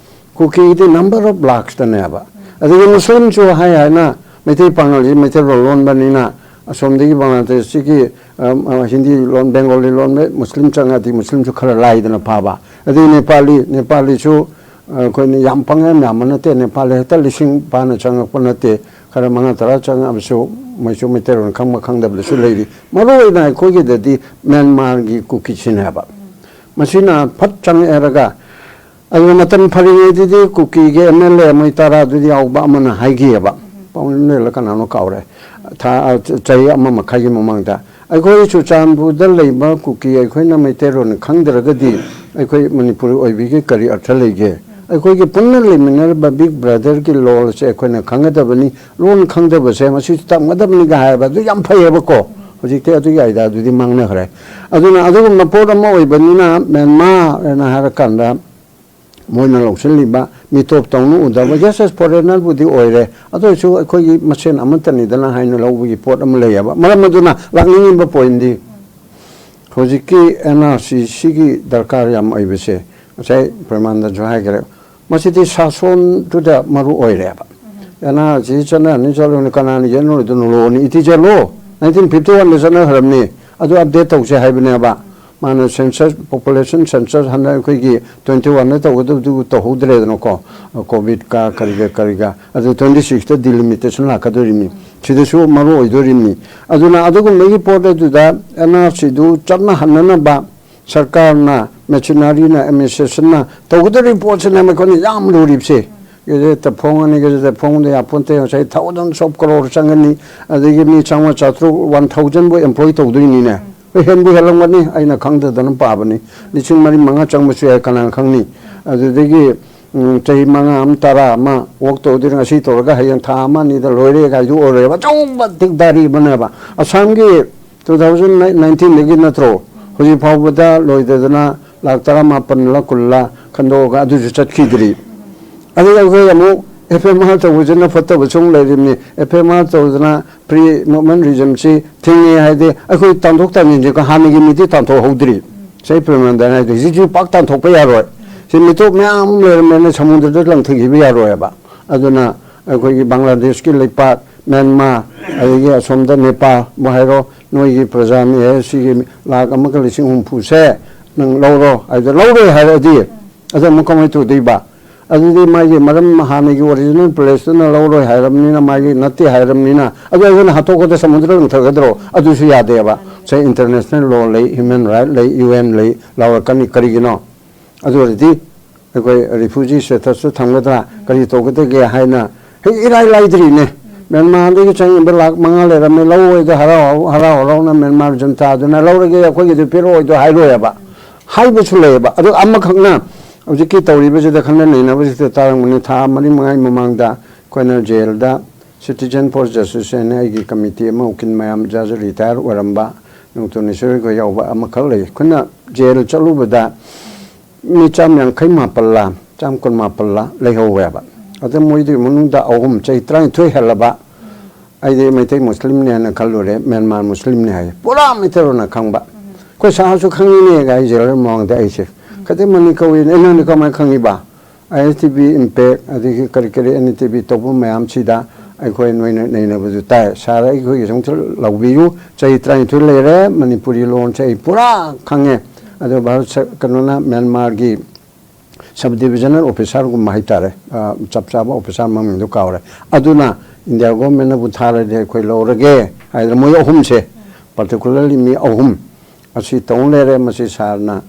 ꯀꯨꯀꯤꯒꯤꯗꯤ number of lakhs ꯇꯅꯦꯕ꯫ ꯑꯗꯒꯤ ꯃꯨꯁꯂꯤꯝꯁꯨ ꯍꯥꯏ ꯍꯥꯏꯅ ꯃꯩꯇꯩ ꯄꯥꯉꯜꯁꯤ ꯃꯩꯇꯩꯂꯣꯟ ꯂꯣꯟꯕꯅꯤꯅ ꯑꯁꯣꯝꯗꯒꯤ ꯕꯪꯒ꯭ꯂꯥꯗꯦꯁꯁꯤꯒꯤ, ꯑ, ꯑ, ꯍꯤꯟꯗꯤ ꯂꯣꯟ, ꯕꯦꯡꯒꯣꯂꯤ ꯂꯣꯟ, ꯃꯨꯁꯂꯤꯝ ꯆꯪꯉꯗꯤ ꯃꯨꯁꯂꯤꯝꯁꯨ ꯈꯔ ꯂꯥꯏꯗꯅ ꯐꯥꯕ꯫ ꯑꯗꯩ ꯅꯦꯄꯥꯂꯤ, ꯅꯦꯄꯥꯂꯤꯁꯨ, ꯑ, ꯑꯩꯈꯣꯏꯅ ꯌꯥꯝ ꯄꯪꯉꯦ ꯌꯥꯝꯕ ꯅꯠꯇꯦ, ꯅꯦꯄꯥꯂꯤ ꯍꯦꯛꯇ ꯂꯤꯁꯤꯡ ꯐꯥꯅ ꯆꯪꯉꯛꯄ ꯅꯠꯇꯦ, ꯈꯔ ꯃꯉꯥ ꯇꯔꯥ ꯆꯪꯉꯛꯑꯕꯁꯨ ꯃꯣꯏꯁꯨ ꯃꯩꯇꯩꯂꯣꯟ ꯈꯪꯕ ꯈꯪꯗꯕꯗꯁꯨ ꯂꯩꯔꯤ꯫ ꯃꯔꯨ ꯑꯣꯏꯅ ꯑꯩꯈꯣꯏꯒꯤꯗꯗꯤ ꯃ꯭ꯌꯥꯟꯃꯥꯔꯒꯤ ꯀꯨꯀꯤꯁꯤꯅꯦꯕ꯫ ꯃꯁꯤꯅ ꯐꯠ ꯆꯪꯉꯛꯑꯦꯔꯒ, ꯑꯗꯨꯅ ꯃꯇꯝ ꯐꯔꯤꯉꯩꯗꯗꯤ ꯀꯨꯀꯤꯒꯤ ꯑꯦꯝ ꯑꯦꯜ ꯑꯦ ꯃꯣꯏ ꯇꯔꯥꯗꯨꯗꯤ ꯌꯥꯎꯕ ꯑꯃꯅ ꯍꯥꯏꯈꯤꯑꯕ, ꯄꯥꯎꯃꯤ ꯑꯦꯝ ꯑꯦꯜ ꯑꯦ ꯀꯅꯥꯅꯣ ꯀꯥꯎꯔꯦ, ꯊꯥ, ꯑ, ꯆꯍꯤ ꯑꯃ ꯃꯈꯥꯏꯒꯤ ꯃꯃꯥꯡꯗ, "ꯑꯩꯈꯣꯏ ꯆꯨꯔꯆꯥꯟꯄꯨꯔꯗ ꯂꯩꯕ ꯀꯨꯀꯤ ꯑꯩꯈꯣꯏꯅ ꯃꯩꯇꯩꯂꯣꯟ ꯈꯪꯗ꯭ꯔꯒꯗꯤ ꯑꯩꯈꯣꯏ ꯃꯅꯤꯄꯨꯔ ꯑꯣꯏꯕꯒꯤ ꯀꯔꯤ ꯑꯔꯊ ꯂꯩꯒꯦ? ꯑꯩꯈꯣꯏꯒꯤ ꯄꯨꯟꯅ ꯂꯩꯃꯤꯟꯅꯔꯤꯕ ꯕꯤꯛ ꯕ꯭ꯔꯗꯔꯒꯤ ꯂꯣꯜꯁꯦ ꯑꯩꯈꯣꯏꯅ ꯈꯪꯒꯗꯕꯅꯤ, ꯂꯣꯟ ꯈꯪꯗꯕꯁꯦ ꯃꯁꯤ ꯇꯝꯒꯗꯕꯅꯤꯒ" ꯍꯥꯏꯕ ꯑꯗꯨ ꯌꯥꯝ ꯐꯩꯌꯦꯕꯀꯣ꯫ ꯍꯧꯖꯤꯛꯇꯤ ꯑꯗꯨꯒꯤ ꯑꯥꯏꯗꯤꯌꯥꯗꯨꯗꯤ ꯃꯥꯡꯅꯈ꯭ꯔꯦ꯫ ꯑꯗꯨꯅ ꯑꯗꯨꯒꯨꯝꯕ ꯄꯣꯠ ꯑꯃ ꯑꯣꯏꯕꯅꯤꯅ ꯃ꯭ꯌꯥꯟꯃꯥꯔꯅ ꯍꯥꯏꯔꯀꯥꯟꯗ ꯃꯣꯏꯅ ꯂꯧꯁꯤꯜꯂꯤꯕ ꯃꯤꯇꯣꯞ ꯇꯧꯅ ꯎꯗꯕ, ꯌꯦꯁ, ꯌꯦꯁ, ꯐꯣꯔꯦꯅꯔꯕꯨꯗꯤ ꯑꯣꯏꯔꯦ, ꯑꯗꯨ ꯑꯣꯏꯔꯁꯨ ꯑꯩꯈꯣꯏꯒꯤ ꯃꯁꯦꯟ ꯑꯃꯠꯇꯅꯤꯗꯅ ꯍꯥꯏꯅ ꯂꯧꯕꯒꯤ ꯄꯣꯠ ꯑꯃ ꯂꯩꯌꯦꯕ꯫ ꯃꯔꯝ ꯑꯗꯨꯅ ꯂꯥꯛꯅꯤꯡꯉꯤꯕ ꯄꯣꯏꯟꯗꯤ ꯍꯧꯖꯤꯛꯀꯤ ꯑꯦꯟ ꯑꯥꯔ ꯁꯤ ꯁꯤꯒꯤ ꯗꯔꯀꯥꯔ ꯌꯥꯝ ꯑꯣꯏꯕꯁꯦ, ꯉꯁꯥꯏ ꯄ꯭ꯔꯦꯃꯥꯅꯟꯗꯁꯨ ꯍꯥꯏꯈ꯭ꯔꯦ, ꯃꯁꯤꯗꯤ ꯁꯥꯁꯣꯟꯗꯨꯗ ꯃꯔꯨ ꯑꯣꯏꯔꯦꯕ꯫ ꯑꯦꯟ ꯑꯥꯔ ꯁꯤ ꯆꯠꯅꯔꯅꯤ, ꯆꯠꯂꯨꯅꯤ, ꯀꯅꯥꯅ ꯌꯦꯠꯅꯔꯨꯗꯣꯏꯅꯣ? ꯂꯣꯅꯤ, ꯏꯇꯤ ꯆꯠꯂꯣ꯫ ꯅꯥꯏꯟꯇꯤꯟ ꯐꯤꯐꯇꯤ ꯋꯥꯟꯗ ꯆꯠꯅꯈ꯭ꯔꯕꯅꯤ꯫ ꯑꯗꯨ ꯑꯞꯗꯦꯠ ꯇꯧꯁꯦ ꯍꯥꯏꯕꯅꯦꯕ꯫ ꯃꯥꯅ ꯁꯦꯟꯁꯁ, ꯄꯣꯄꯨꯂꯦꯁꯟ ꯁꯦꯟꯁꯁ ꯍꯟꯗꯛ ꯑꯩꯈꯣꯏꯒꯤ ꯇ꯭ꯋꯦꯟꯇꯤ ꯋꯥꯟꯗ ꯇꯧꯒꯗꯕꯗꯨ ꯇꯧꯍꯧꯗ꯭ꯔꯦꯗꯅꯀꯣ, ꯀꯣꯚꯤꯗꯀ ꯀꯔꯤꯒ ꯀꯔꯤꯒ꯫ ꯑꯗꯨ ꯇ꯭ꯋꯦꯟꯇꯤ ꯁꯤꯛꯁꯇ ꯗꯤꯂꯤꯃꯤꯇꯦꯁꯟ ꯂꯥꯛꯀꯗꯣꯔꯤꯕꯅꯤ꯫ ꯁꯤꯗꯁꯨ ꯃꯔꯨ ꯑꯣꯏꯗꯣꯔꯤꯕꯅꯤ꯫ ꯑꯗꯨꯅ ꯑꯗꯨꯒꯨꯝꯕꯒꯤ ꯄꯣꯠ ꯑꯗꯨꯗ ꯑꯦꯟ ꯑꯥꯔ ꯁꯤꯗꯨ ꯆꯠꯅꯍꯟꯅꯅꯕ ꯁꯔꯀꯥꯔꯅ, ꯃꯦꯆꯤꯅꯔꯤꯅ, ꯑꯦꯗꯃꯤꯅꯤꯁꯇ꯭ꯔꯦꯁꯟꯅ ꯇꯧꯒꯗꯧꯔꯤꯕ ꯄꯣꯠꯁꯤꯅ ꯑꯩꯈꯣꯏꯅ ꯌꯥꯝ ꯂꯨꯔꯤꯕꯁꯦ꯫ ꯒꯦꯖꯦꯠꯇ ꯐꯣꯡꯉꯅꯤ, ꯒꯦꯖꯦꯠꯇ ꯐꯣꯡꯕꯗ ꯌꯥꯄꯣꯟꯇꯦ, ꯉꯁꯥꯏ thousands of crore ꯆꯪꯒꯅꯤ, ꯑꯗꯒꯤ ꯃꯤ ꯆꯥꯝꯃꯉꯥ ꯆꯥꯇ꯭ꯔꯨꯛ, ꯋꯥꯟ ꯊꯥꯎꯖꯟꯕꯨ ꯑꯦꯝꯄ꯭ꯂꯣꯏ ꯇꯧꯗꯣꯏꯅꯤꯅꯦ꯫ ꯍꯣꯏ, ꯍꯦꯟꯕꯨ ꯍꯦꯜꯂꯝꯒꯅꯤ, ꯑꯩꯅ ꯈꯪꯗꯗꯅ ꯄꯥꯕꯅꯤ꯫ ꯂꯤꯁꯤꯡ ꯃꯔꯤ ꯃꯉꯥ ꯆꯪꯕꯁꯨ ꯌꯥꯏ, ꯀꯅꯥꯅ ꯈꯪꯅꯤ? ꯑꯗꯨꯗꯒꯤ, ꯎꯝ, ꯆꯍꯤ ꯃꯉꯥ ꯑꯃ, ꯇꯔꯥ ꯑꯃ ꯋꯥꯛ ꯇꯧꯗꯣꯏꯅꯤ, ꯉꯁꯤ ꯇꯧꯔꯒ ꯍꯌꯦꯡ ꯊꯥ ꯑꯃ ꯑꯅꯤꯗ ꯂꯣꯏꯔꯦ ꯀꯥꯏꯗꯨ ꯑꯣꯏꯔꯣꯏꯕ, ꯑꯆꯧꯕ ꯗꯤꯛꯗꯥꯔꯤ ꯑꯃꯅꯦꯕ꯫ ꯑꯁꯥꯝꯒꯤ ꯇꯨ ꯊꯥꯎꯖꯟ ꯅꯥꯏꯟꯇꯤꯟꯗꯒꯤ ꯅꯠꯇ꯭ꯔꯣ? ꯍꯧꯖꯤꯛ ꯐꯥꯎꯕꯗ ꯂꯣꯏꯗꯗꯅ ꯂꯥꯛ ꯇꯔꯥꯃꯥꯄꯜꯂ ꯀꯨꯟꯂ ꯈꯟꯗꯣꯛꯑꯒ ꯑꯗꯨꯁꯨ ꯆꯠꯈꯤꯗ꯭ꯔꯤ꯫ ꯑꯗꯨꯒ ꯑꯩꯈꯣꯏ ꯑꯃꯨꯛ ꯑꯦꯐ ꯑꯦꯝ ꯑꯥꯔ ꯇꯧꯕꯁꯤꯅ ꯐꯠꯇꯕꯁꯨ ꯑꯃꯨꯛ ꯂꯩꯔꯤꯕꯅꯤ꯫ ꯑꯦꯐ ꯑꯦꯝ ꯑꯥꯔ ꯇꯧꯗꯅ ꯄ꯭ꯔꯤ ꯃꯨꯚꯃꯦꯟ ꯔꯤꯖꯝꯁꯤ ꯊꯤꯡꯉꯦ ꯍꯥꯏꯗꯤ ꯑꯩꯈꯣꯏ ꯇꯥꯟꯊꯣꯛ ꯇꯥꯟꯁꯤꯟꯁꯦ ꯍꯥꯟꯅꯒꯤ ꯃꯤꯗꯤ ꯇꯥꯟꯊꯣꯛꯍꯧꯗ꯭ꯔꯤ꯫ ꯆꯍꯤ ꯄ꯭ꯔꯦꯃꯅꯟꯗꯅ ꯍꯥꯏꯗꯤ ꯍꯧꯖꯤꯛꯁꯨ ꯄꯥꯛ ꯇꯥꯟꯊꯣꯛꯄ ꯌꯥꯔꯣꯏ꯫ ꯁꯤ ꯃꯤꯇꯣꯞ ꯃꯌꯥꯝ ꯑꯃ ꯂꯩꯔꯝꯃꯦꯅ ꯁꯃꯨꯗ꯭ꯔꯗ ꯂꯪꯊꯈꯤꯕ ꯌꯥꯔꯣꯏꯕ꯫ ꯑꯗꯨꯅ ꯑꯩꯈꯣꯏꯒꯤ ꯕꯪꯒ꯭ꯂꯥꯗꯦꯁꯀꯤ ꯂꯩꯄꯥꯛ, ꯃ꯭ꯌꯥꯟꯃꯥꯔ, ꯑꯗꯒꯤ ꯑꯁꯣꯝꯗ ꯅꯦꯄꯥꯜꯕꯨ ꯍꯥꯏꯔꯣ, ꯅꯣꯏꯒꯤ ꯄ꯭ꯔꯖꯥꯅꯤ ꯍꯥꯏ, ꯁꯤꯒꯤ ꯂꯥꯈ ꯑꯃꯒ ꯂꯤꯁꯤꯡ ꯍꯨꯝꯐꯨꯁꯦ ꯅꯪ ꯂꯧꯔꯣ ꯍꯥꯏꯕꯗ ꯂꯧꯔꯣꯏ ꯍꯥꯏꯔꯛꯑꯗꯤ, ꯑꯗꯨ ꯑꯃꯨꯛ ꯀꯃꯥꯏꯅ ꯇꯧꯗꯣꯏꯕ? ꯑꯗꯨꯗꯤ ꯃꯥꯒꯤ ꯃꯔꯝ, ꯍꯥꯟꯅꯒꯤ ꯑꯣꯔꯤꯖꯤꯅꯦꯜ ꯄ꯭ꯂꯦꯁꯇꯨꯅ ꯂꯧꯔꯣꯏ ꯍꯥꯏꯔꯕꯅꯤꯅ, ꯃꯥꯒꯤ ꯅꯠꯇꯦ ꯍꯥꯏꯔꯕꯅꯤꯅ, ꯑꯗꯨ ꯑꯩꯈꯣꯏꯅ ꯍꯥꯠꯇꯣꯛꯄꯗ ꯁꯃꯨꯗ꯭ꯔ ꯂꯪꯊꯒꯗ꯭ꯔꯣ? ꯑꯗꯨꯁꯨ ꯌꯥꯗꯦꯕ꯫ ꯉꯁꯥꯏ ꯏꯟꯇꯔꯅꯦꯁꯅꯦꯜ ꯂꯣ ꯂꯩ, ꯍ꯭ꯌꯨꯃꯦꯟ ꯔꯥꯏꯠ ꯂꯩ, ꯌꯨ ꯑꯦꯟ ꯂꯩ, ꯂꯥꯎꯔꯛꯀꯅꯤ꯫ ꯀꯔꯤꯒꯤꯅꯣ? ꯑꯗꯨ ꯑꯣꯏꯔꯗꯤ ꯑꯩꯈꯣꯏ ꯔꯤꯐ꯭ꯌꯨꯖꯤ ꯁ꯭ꯇꯦꯇꯁꯇ ꯊꯝꯒꯗ꯭ꯔꯥ, ꯀꯔꯤ ꯇꯧꯒꯗꯒꯦ ꯍꯥꯏꯅ ꯍꯦꯛ ꯏꯔꯥꯏ ꯂꯥꯏꯗ꯭ꯔꯤꯅꯦ꯫ ꯃ꯭ꯌꯥꯟꯃꯥꯔꯗꯒꯤ ꯆꯪꯉꯤꯕ ꯂꯥꯈ ꯃꯉꯥ ꯂꯩꯔꯝꯃꯦ, ꯂꯧꯔꯣꯏꯗ, ꯍꯔꯥꯎ ꯍꯔꯥꯎ ꯍꯔꯥꯎ ꯍꯔꯥꯎꯅ ꯃ꯭ꯌꯥꯟꯃꯥꯔ ꯖꯟꯇꯥꯗꯨꯅ ꯂꯧꯔꯒꯦ, ꯑꯩꯈꯣꯏꯒꯤꯗꯨ ꯄꯤꯔꯛꯑꯣꯏꯗꯣ ꯍꯥꯏꯔꯣꯏꯕ꯫ ꯍꯥꯏꯕꯁꯨ ꯂꯩꯌꯦꯕ꯫ ꯑꯗꯨ ꯑꯃꯈꯛꯅ ꯍꯧꯖꯤꯛꯀꯤ ꯇꯧꯔꯤꯕꯁꯤꯗ ꯈꯟꯅ ꯅꯩꯅꯕꯁꯤꯗ ꯇꯥꯔꯝꯒꯅꯤ, ꯊꯥ ꯃꯔꯤ ꯃꯉꯥꯒꯤ ꯃꯃꯥꯡꯗ ꯑꯩꯈꯣꯏꯅ ꯖꯦꯜꯗ Citizen for Justice ꯍꯥꯏꯅ ꯑꯩꯒꯤ ꯀꯃꯤꯇꯤ ꯑꯃ, ꯎꯀꯤꯜ ꯃꯌꯥꯝ, ꯖꯖ ꯔꯤꯇꯥꯌꯔ ꯑꯣꯏꯔꯝꯕ ꯅꯣꯡꯊꯣꯟ ꯏꯁꯣꯔ ꯑꯩꯈꯣꯏ ꯌꯥꯎꯕ ꯑꯃꯈꯛ ꯂꯩ꯫ ꯑꯩꯈꯣꯏꯅ ꯖꯦꯜ ꯆꯠꯂꯨꯕꯗ ꯃꯤ ꯆꯥꯝ ꯌꯥꯡꯈꯩ ꯃꯥꯄꯜꯂ, ꯆꯥꯝ ꯀꯨꯟ ꯃꯥꯄꯜꯂ ꯂꯩꯍꯧꯋꯦꯕ꯫ ꯑꯗ ꯃꯣꯏꯗꯨꯒꯤ ꯃꯅꯨꯡꯗ ꯑꯍꯨꯝ, ꯆꯍꯤ ꯇꯔꯥꯅꯤꯊꯣꯏ ꯍꯦꯜꯂꯕ, ꯑꯩꯗꯤ ꯃꯩꯇꯩ ꯃꯨꯁꯂꯤꯝꯅꯦꯅ ꯈꯜꯂꯨꯔꯦ, ꯃ꯭ꯌꯥꯟꯃꯥꯔ ꯃꯨꯁꯂꯤꯝꯅꯦ ꯍꯥꯏ꯫ ꯄꯨꯔꯥ ꯃꯩꯇꯩꯔꯣꯟꯅ ꯈꯪꯕ꯫ ꯑꯩꯈꯣꯏ ꯁꯥꯔꯁꯨ ꯈꯪꯉꯤꯅꯦ ꯍꯥꯏꯁꯦ ꯃꯃꯥꯡꯗ ꯑꯩꯁꯦ꯫ ꯈꯗꯤ ꯃꯅꯤ ꯀꯧꯏꯅꯦ, ꯑꯩ ꯅꯪꯗꯤ ꯀꯃꯥꯏꯅ ꯈꯪꯉꯤꯕ? ꯑꯥꯏ ꯑꯦꯁ ꯇꯤ ꯚꯤ ꯏꯝꯄꯦꯛ, ꯑꯗꯒꯤ ꯀꯔꯤ ꯀꯔꯤ ꯑꯦꯟ ꯗꯤ ꯇꯤ ꯚꯤ ꯇꯧꯕ ꯃꯌꯥꯝꯁꯤꯗ ꯑꯩꯈꯣꯏ ꯅꯣꯏꯅ ꯅꯩꯅꯕꯗꯨ ꯇꯥꯏ꯫ ꯁꯥꯔ, ꯑꯩꯈꯣꯏꯒꯤ ꯁꯨꯝ ꯂꯧꯕꯤꯌꯨ꯫ ꯆꯍꯤ ꯇꯔꯥꯅꯤꯊꯣꯏ ꯂꯩꯔꯦ, ꯃꯅꯤꯄꯨꯔꯤ ꯂꯣꯟꯁꯦ ꯑꯩ ꯄꯨꯔꯥ ꯈꯪꯉꯦ꯫ ꯑꯗꯣ ꯚꯥꯔꯠ ꯁ-, ꯀꯩꯅꯣꯅ, ꯃ꯭ꯌꯥꯟꯃꯥꯔꯒꯤ ꯁꯕ ꯗꯤꯕꯤꯖꯅꯦꯜ ꯑꯣꯐꯤꯁꯥꯔꯒꯨꯝꯕ ꯍꯥꯏꯇꯥꯔꯦ, ꯑ, ꯆꯞ ꯆꯥꯕ ꯑꯣꯐꯤꯁꯥꯔ ꯃꯃꯤꯡꯗꯣ ꯀꯥꯎꯔꯦ꯫ ꯑꯗꯨꯅ ꯏꯟꯗꯤꯌꯥ ꯒꯣꯔꯃꯦꯟꯅꯕꯨ ꯊꯥꯔꯗꯤ ꯑꯩꯈꯣꯏ ꯂꯧꯔꯒꯦ ꯍꯥꯏꯗꯅ ꯃꯣꯏ ꯑꯍꯨꯝꯁꯦ, ꯄꯥꯔꯇꯤꯀꯨꯂꯔꯂꯤ ꯃꯤ ꯑꯍꯨꯝ ꯑꯁꯤ ꯇꯧ ꯂꯩꯔꯦ꯫ ꯃꯁꯤ ꯁꯥꯔꯅ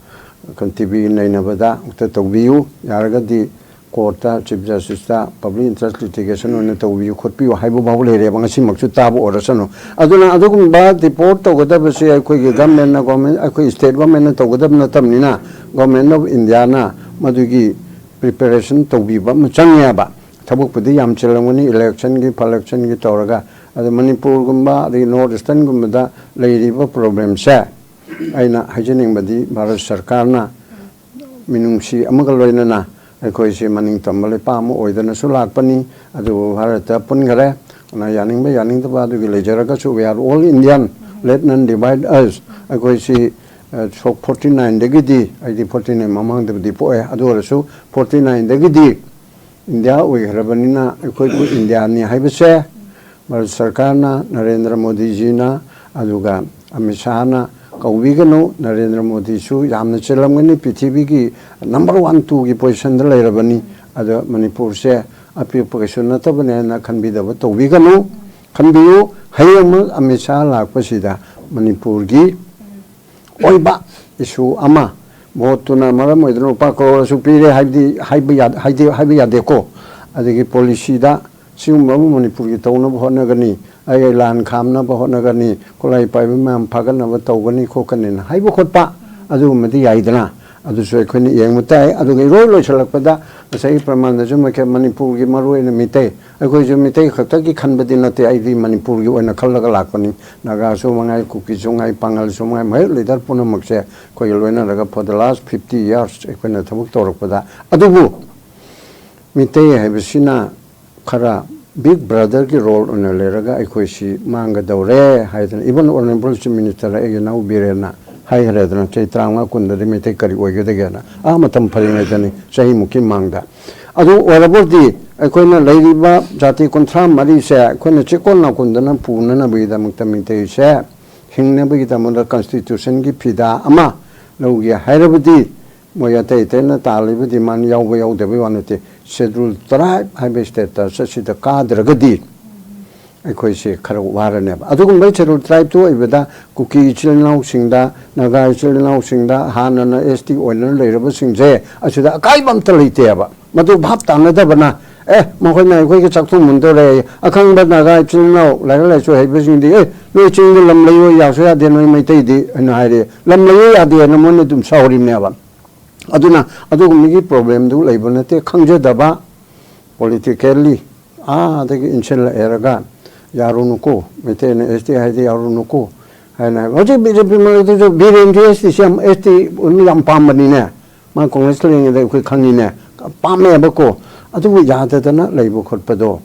ꯇꯤ ꯚꯤ ꯅꯩꯅꯕꯗ ꯑꯝꯇ ꯇꯧꯕꯤꯌꯨ꯫ ꯌꯥꯔꯒꯗꯤ ꯀꯣꯔꯠꯇ, ꯆꯤꯐ ꯖꯁꯇꯤꯁꯇ ꯄꯕ꯭ꯂꯤꯛ ꯏꯟꯇꯔꯦꯁ ꯂꯤꯇꯤꯒꯦꯁꯟ ꯑꯣꯏꯅ ꯇꯧꯕꯤꯌꯨ ꯈꯣꯠꯄꯤꯌꯨ ꯍꯥꯏꯕ ꯐꯥꯎ ꯂꯩꯔꯦꯕ, ꯉꯁꯤꯃꯛꯁꯨ ꯇꯥꯕ ꯑꯣꯏꯔꯁꯅꯨ꯫ ꯑꯗꯨꯅ ꯑꯗꯨꯒꯨꯝꯕ ꯗꯤꯄꯣꯔꯠ ꯇꯧꯒꯗꯕꯁꯦ ꯑꯩꯈꯣꯏꯒꯤ ꯒꯃꯦꯟꯅ, ꯒꯣꯔꯃꯦꯟ, ꯑꯩꯈꯣꯏ ꯁ꯭ꯇꯦꯠ ꯒꯣꯔꯃꯦꯟꯅ ꯇꯧꯒꯗꯕ ꯅꯠꯇꯕꯅꯤꯅ, ꯒꯣꯔꯃꯦꯟ ꯑꯣꯐ ꯏꯟꯗꯤꯌꯥꯅ ꯃꯗꯨꯒꯤ ꯄ꯭ꯔꯤꯄꯦꯔꯦꯁꯟ ꯇꯧꯕꯤꯕ ꯑꯃ ꯆꯪꯉꯦꯕ꯫ ꯊꯕꯛꯄꯨꯗꯤ ꯌꯥꯝ ꯆꯤꯜꯂꯝꯒꯅꯤ, ꯏꯂꯦꯛꯁꯟꯒꯤ ꯐꯂꯦꯛꯁꯟꯒꯤ ꯇꯧꯔꯒ꯫ ꯑꯗꯣ ꯃꯅꯤꯄꯨꯔꯒꯨꯝꯕ, ꯑꯗꯒꯤ ꯅꯣꯔꯠ ꯏꯁꯇꯔꯟꯒꯨꯝꯕꯗ ꯂꯩꯔꯤꯕ ꯄ꯭ꯔꯣꯕ꯭ꯂꯦꯝꯁꯦ, ꯑꯩꯅ ꯍꯥꯏꯖꯅꯤꯡꯕꯗꯤ ꯚꯥꯔꯠ ꯁꯔꯀꯥꯔꯅ ꯃꯤꯅꯨꯡꯁꯤ ꯑꯃꯒ ꯂꯣꯏꯅꯅ ꯑꯩꯈꯣꯏꯁꯤ ꯃꯅꯤꯡ ꯇꯝꯕ ꯂꯩꯄꯥꯛ ꯑꯃ ꯑꯣꯏꯗꯅꯁꯨ ꯂꯥꯛꯄꯅꯤ꯫ ꯑꯗꯨꯕꯨ ꯚꯥꯔꯠꯇ ꯄꯨꯟꯈꯔꯦ꯫ ꯑꯗꯨꯅ ꯌꯥꯅꯤꯡꯕ ꯌꯥꯅꯤꯡꯗꯕ ꯑꯗꯨꯒꯤ ꯂꯩꯖꯔꯒꯁꯨ, we are all Indian, let none divide us꯫ ꯑꯩꯈꯣꯏꯁꯤ, ꯑ, ꯁꯣꯛ ꯐꯣꯔꯇꯤ ꯅꯥꯏꯟꯗꯒꯤꯗꯤ, ꯑꯩꯗꯤ ꯐꯣꯔꯇꯤ ꯅꯥꯏꯟ ꯃꯃꯥꯡꯗꯕꯨꯗꯤ ꯄꯣꯛꯑꯦ, ꯑꯗꯨ ꯑꯣꯏꯔꯁꯨ ꯐꯣꯔꯇꯤ ꯅꯥꯏꯟꯗꯒꯤꯗꯤ ꯏꯟꯗꯤꯌꯥ ꯑꯣꯏꯈ꯭ꯔꯕꯅꯤꯅ ꯑꯩꯈꯣꯏꯕꯨ ꯏꯟꯗꯤꯌꯥꯅꯤ ꯍꯥꯏꯕꯁꯦ ꯚꯥꯔꯠ ꯁꯔꯀꯥꯔꯅ, ꯅꯔꯦꯟꯗ꯭ꯔ ꯃꯣꯗꯤꯖꯤꯅ, ꯑꯗꯨꯒ ꯑꯃꯤꯠ ꯁꯥꯍꯅ ꯀꯧꯕꯤꯒꯅꯨ꯫ ꯅꯔꯦꯟꯗ꯭ꯔ ꯃꯣꯗꯤꯁꯨ ꯌꯥꯝꯅ ꯆꯦꯜꯂꯝꯒꯅꯤ, ꯄ꯭ꯔꯤꯊꯤꯕꯤꯒꯤ ꯅꯝꯕꯔ ꯋꯥꯟ, ꯇꯨꯒꯤ ꯄꯣꯖꯤꯁꯟꯗ ꯂꯩꯔꯕꯅꯤ꯫ ꯑꯗꯣ ꯃꯅꯤꯄꯨꯔꯁꯦ ꯑꯄꯤꯛꯄ ꯀꯩꯁꯨ ꯅꯠꯇꯕꯅꯦꯅ ꯈꯟꯕꯤꯗꯕ ꯇꯧꯕꯤꯒꯅꯨ꯫ ꯈꯟꯕꯤꯌꯨ, ꯍꯌꯦꯡꯃꯛ ꯑꯃꯤꯠ ꯁꯥꯍ ꯂꯥꯛꯄꯁꯤꯗ ꯃꯅꯤꯄꯨꯔꯒꯤ ꯑꯣꯏꯕ ꯏꯁꯨ ꯑꯃ, ꯚꯣꯠꯇꯨꯅ ꯃꯔꯝ ꯑꯣꯏꯗꯨꯅ ꯂꯨꯄꯥ ꯀꯔꯣꯔ ꯑꯁꯨꯛ ꯄꯤꯔꯦ ꯍꯥꯏꯕꯗꯤ ꯍꯥꯏꯕ ꯌꯥ-, ꯍꯥꯏꯗꯤ ꯍꯥꯏꯕ ꯌꯥꯗꯦꯀꯣ꯫ ꯑꯗꯒꯤ ꯄꯣꯂꯤꯁꯤꯗ ꯁꯤꯒꯨꯝꯕ ꯑꯃ ꯃꯅꯤꯄꯨꯔꯒꯤ ꯇꯧꯅꯕ ꯍꯣꯠꯅꯒꯅꯤ, ꯑꯩ ꯂꯥꯟ ꯈꯥꯝꯅꯕ ꯍꯣꯠꯅꯒꯅꯤ, ꯈꯨꯠꯂꯥꯏ ꯄꯥꯏꯕ ꯃꯌꯥꯝ ꯐꯥꯒꯠꯅꯕ ꯇꯧꯒꯅꯤ ꯈꯣꯠꯀꯅꯤꯅ ꯍꯥꯏꯕ ꯈꯣꯠꯄ, ꯑꯗꯨꯒꯨꯝꯕꯗꯤ ꯌꯥꯏꯗꯅ꯫ ꯑꯗꯨꯁꯨ ꯑꯩꯈꯣꯏꯅ ꯌꯦꯡꯕ ꯇꯥꯏ꯫ ꯑꯗꯨꯒ ꯏꯔꯣꯏ ꯂꯣꯏꯁꯤꯜꯂꯛꯄꯗ ꯉꯁꯥꯏꯒꯤ ꯄ꯭ꯔꯃꯥꯟꯗꯁꯨ ꯃꯈ-, ꯃꯅꯤꯄꯨꯔꯒꯤ ꯃꯔꯨ ꯑꯣꯏꯅ ꯃꯤꯇꯩ, ꯑꯩꯈꯣꯏꯁꯨ ꯃꯤꯇꯩ ꯈꯛꯇꯒꯤ ꯈꯟꯕꯗꯤ ꯅꯠꯇꯦ, ꯑꯩꯗꯤ ꯃꯅꯤꯄꯨꯔꯒꯤ ꯑꯣꯏꯅ ꯈꯜꯂꯒ ꯂꯥꯛꯄꯅꯤ꯫ ꯅꯥꯒꯥꯁꯨ ꯃꯉꯥꯏ, ꯀꯨꯀꯤꯁꯨ ꯃꯉꯥꯏ, ꯄꯥꯉꯜꯁꯨ ꯃꯉꯥꯏ, ꯃꯍꯦꯛ ꯂꯤꯗꯔ ꯄꯨꯝꯅꯃꯛꯁꯦ ꯑꯩꯈꯣꯏꯒ ꯂꯣꯏꯅꯔꯒ for the last fifty years ꯑꯩꯈꯣꯏꯅ ꯊꯕꯛ ꯇꯧꯔꯛꯄꯗ, ꯑꯗꯨꯕꯨ ꯃꯤꯇꯩ ꯍꯥꯏꯕꯁꯤꯅ ꯈꯔ ꯕꯤꯛ ꯕ꯭ꯔꯗꯔꯒꯤ ꯔꯣꯜ ꯑꯣꯏꯅ ꯂꯩꯔꯒ ꯑꯩꯈꯣꯏꯁꯤ ꯃꯥꯡꯒꯗꯧꯔꯦ ꯍꯥꯏꯗꯅ, even Honourable Chief Minister ꯑꯩꯒꯤ ꯏꯅꯥꯎ ꯕꯤꯔꯦꯟꯅ ꯍꯥꯏꯈ꯭ꯔꯦꯗꯅ, ꯆꯍꯤ ꯇꯔꯥꯃꯉꯥ ꯀꯨꯟꯗꯗꯤ ꯃꯩꯇꯩ ꯀꯔꯤ ꯑꯣꯏꯒꯗꯒꯦꯅ꯫ ꯑꯥ ꯃꯇꯝ ꯐꯔꯤꯉꯩꯗꯅꯤ, ꯆꯍꯤꯃꯨꯛꯀꯤ ꯃꯥꯡꯗ꯫ ꯑꯗꯨ ꯑꯣꯏꯔꯕꯗꯤ ꯑꯩꯈꯣꯏꯅ ꯂꯩꯔꯤꯕ ꯖꯥꯇꯤ ꯀꯨꯟꯊ꯭ꯔꯥ ꯃꯔꯤꯁꯦ ꯑꯩꯈꯣꯏꯅ ꯆꯦꯛꯀꯣꯟ ꯅꯥꯀꯣꯟꯗꯅ ꯄꯨꯅꯅꯕꯒꯤꯗꯃꯛꯇ ꯃꯩꯇꯩꯁꯦ ꯍꯤꯡꯅꯕꯒꯤꯗꯃꯛꯇ ꯀꯟꯁꯇꯤꯇ꯭ꯌꯨꯁꯟꯒꯤ ꯐꯤꯗꯥ ꯑꯃ ꯂꯧꯒꯦ ꯍꯥꯏꯔꯕꯗꯤ, ꯃꯣꯏ ꯑꯇꯩ ꯑꯇꯩꯅ ꯇꯥꯜꯂꯤꯕ ꯗꯤꯃꯥꯟ ꯌꯥꯎꯕ ꯌꯥꯎꯗꯕꯩ ꯋꯥ ꯅꯠꯇꯦ, ꯁꯦꯗꯨꯜ ꯇ꯭ꯔꯥꯏꯕ ꯍꯥꯏꯕ ꯁ꯭ꯇꯦꯇꯁ ꯑꯁꯤꯗ ꯀꯥꯗ꯭ꯔꯒꯗꯤ ꯑꯩꯈꯣꯏꯁꯦ ꯈꯔ ꯋꯥꯔꯅꯦꯕ꯫ ꯑꯗꯨꯒꯨꯝꯕ ꯁꯦꯗꯨꯜ ꯇ꯭ꯔꯥꯏꯕꯇꯨ ꯑꯣꯏꯕꯗ ꯀꯨꯀꯤ ꯏꯆꯤꯜ ꯏꯅꯥꯎꯁꯤꯡꯗ, ꯅꯥꯒꯥ ꯏꯆꯤꯜ ꯏꯅꯥꯎꯁꯤꯡꯗ, ꯍꯥꯟꯅꯅ ꯑꯦꯁ ꯇꯤ ꯑꯣꯏꯅ ꯂꯩꯔꯕꯁꯤꯡꯁꯦ ꯑꯁꯤꯗ ꯑꯀꯥꯏꯕ ꯑꯝꯇ ꯂꯩꯇꯦꯕ꯫ ꯃꯗꯨ ꯚꯥꯞ ꯇꯥꯅꯗꯕꯅ, "ꯑꯦ, ꯃꯈꯣꯏꯅ ꯑꯩꯈꯣꯏꯒꯤ ꯆꯥꯛꯊꯣꯡ ꯃꯨꯟꯗꯧꯔꯦ, ꯑꯈꯪꯕ ꯅꯥꯒꯥ ꯏꯆꯤꯜ ꯏꯅꯥꯎ ꯂꯥꯏꯔꯤꯛ ꯂꯥꯏꯁꯨ ꯍꯩꯕꯁꯤꯡꯗꯤ, ꯑꯦ, ꯅꯣꯏ ꯆꯤꯡꯗ ꯂꯝ ꯂꯩꯌꯣ ꯌꯥꯁꯨ ꯌꯥꯗꯦ, ꯅꯣꯏ ꯃꯩꯇꯩꯗꯤ" ꯍꯥꯏꯅ ꯍꯥꯏꯔꯦ꯫ ꯂꯝ ꯂꯩꯌꯣ ꯌꯥꯗꯦꯅ ꯃꯣꯏꯅ ꯑꯗꯨꯝ ꯁꯥꯎꯔꯤꯕꯅꯦꯕ꯫ ꯑꯗꯨꯅ ꯑꯗꯨꯒꯨꯝꯕꯒꯤ ꯄ꯭ꯔꯣꯕ꯭ꯂꯦꯝꯗꯨ ꯂꯩꯕ ꯅꯠꯇꯦ, ꯈꯪꯖꯗꯕ, ꯄꯣꯂꯤꯇꯤꯀꯦꯜꯂꯤ ꯑꯥꯗꯒꯤ ꯏꯟꯁꯤꯜꯂꯛꯑꯦꯔꯒ, "ꯌꯥꯔꯨꯅꯨꯀꯣ, ꯃꯩꯇꯩꯅ ꯑꯦꯁ ꯇꯤ ꯍꯥꯏꯗꯤ ꯌꯥꯔꯨꯅꯨꯀꯣ" ꯍꯥꯏꯅ ꯍꯥꯏꯕ꯫ ꯍꯧꯖꯤꯛ ꯕꯤ ꯖꯦ ꯄꯤ ꯃꯔꯛꯇꯁꯨ ꯕꯤꯔꯦꯟꯁꯨ ꯑꯦꯁ ꯇꯤꯁꯤ ꯌꯥꯝ, ꯑꯦꯁ ꯇꯤ ꯌꯥꯝ ꯄꯥꯝꯕꯅꯤꯅꯦ꯫ ꯃꯥ ꯀꯣꯡꯒ꯭ꯔꯦꯁ ꯂꯩꯔꯤꯉꯩꯗ ꯑꯩꯈꯣꯏ ꯈꯪꯉꯤꯅꯦ, ꯄꯥꯝꯃꯦꯕꯀꯣ꯫ ꯑꯗꯨꯕꯨ ꯌꯥꯗꯗꯅ ꯂꯩꯕ ꯈꯣꯠꯄꯗꯣ,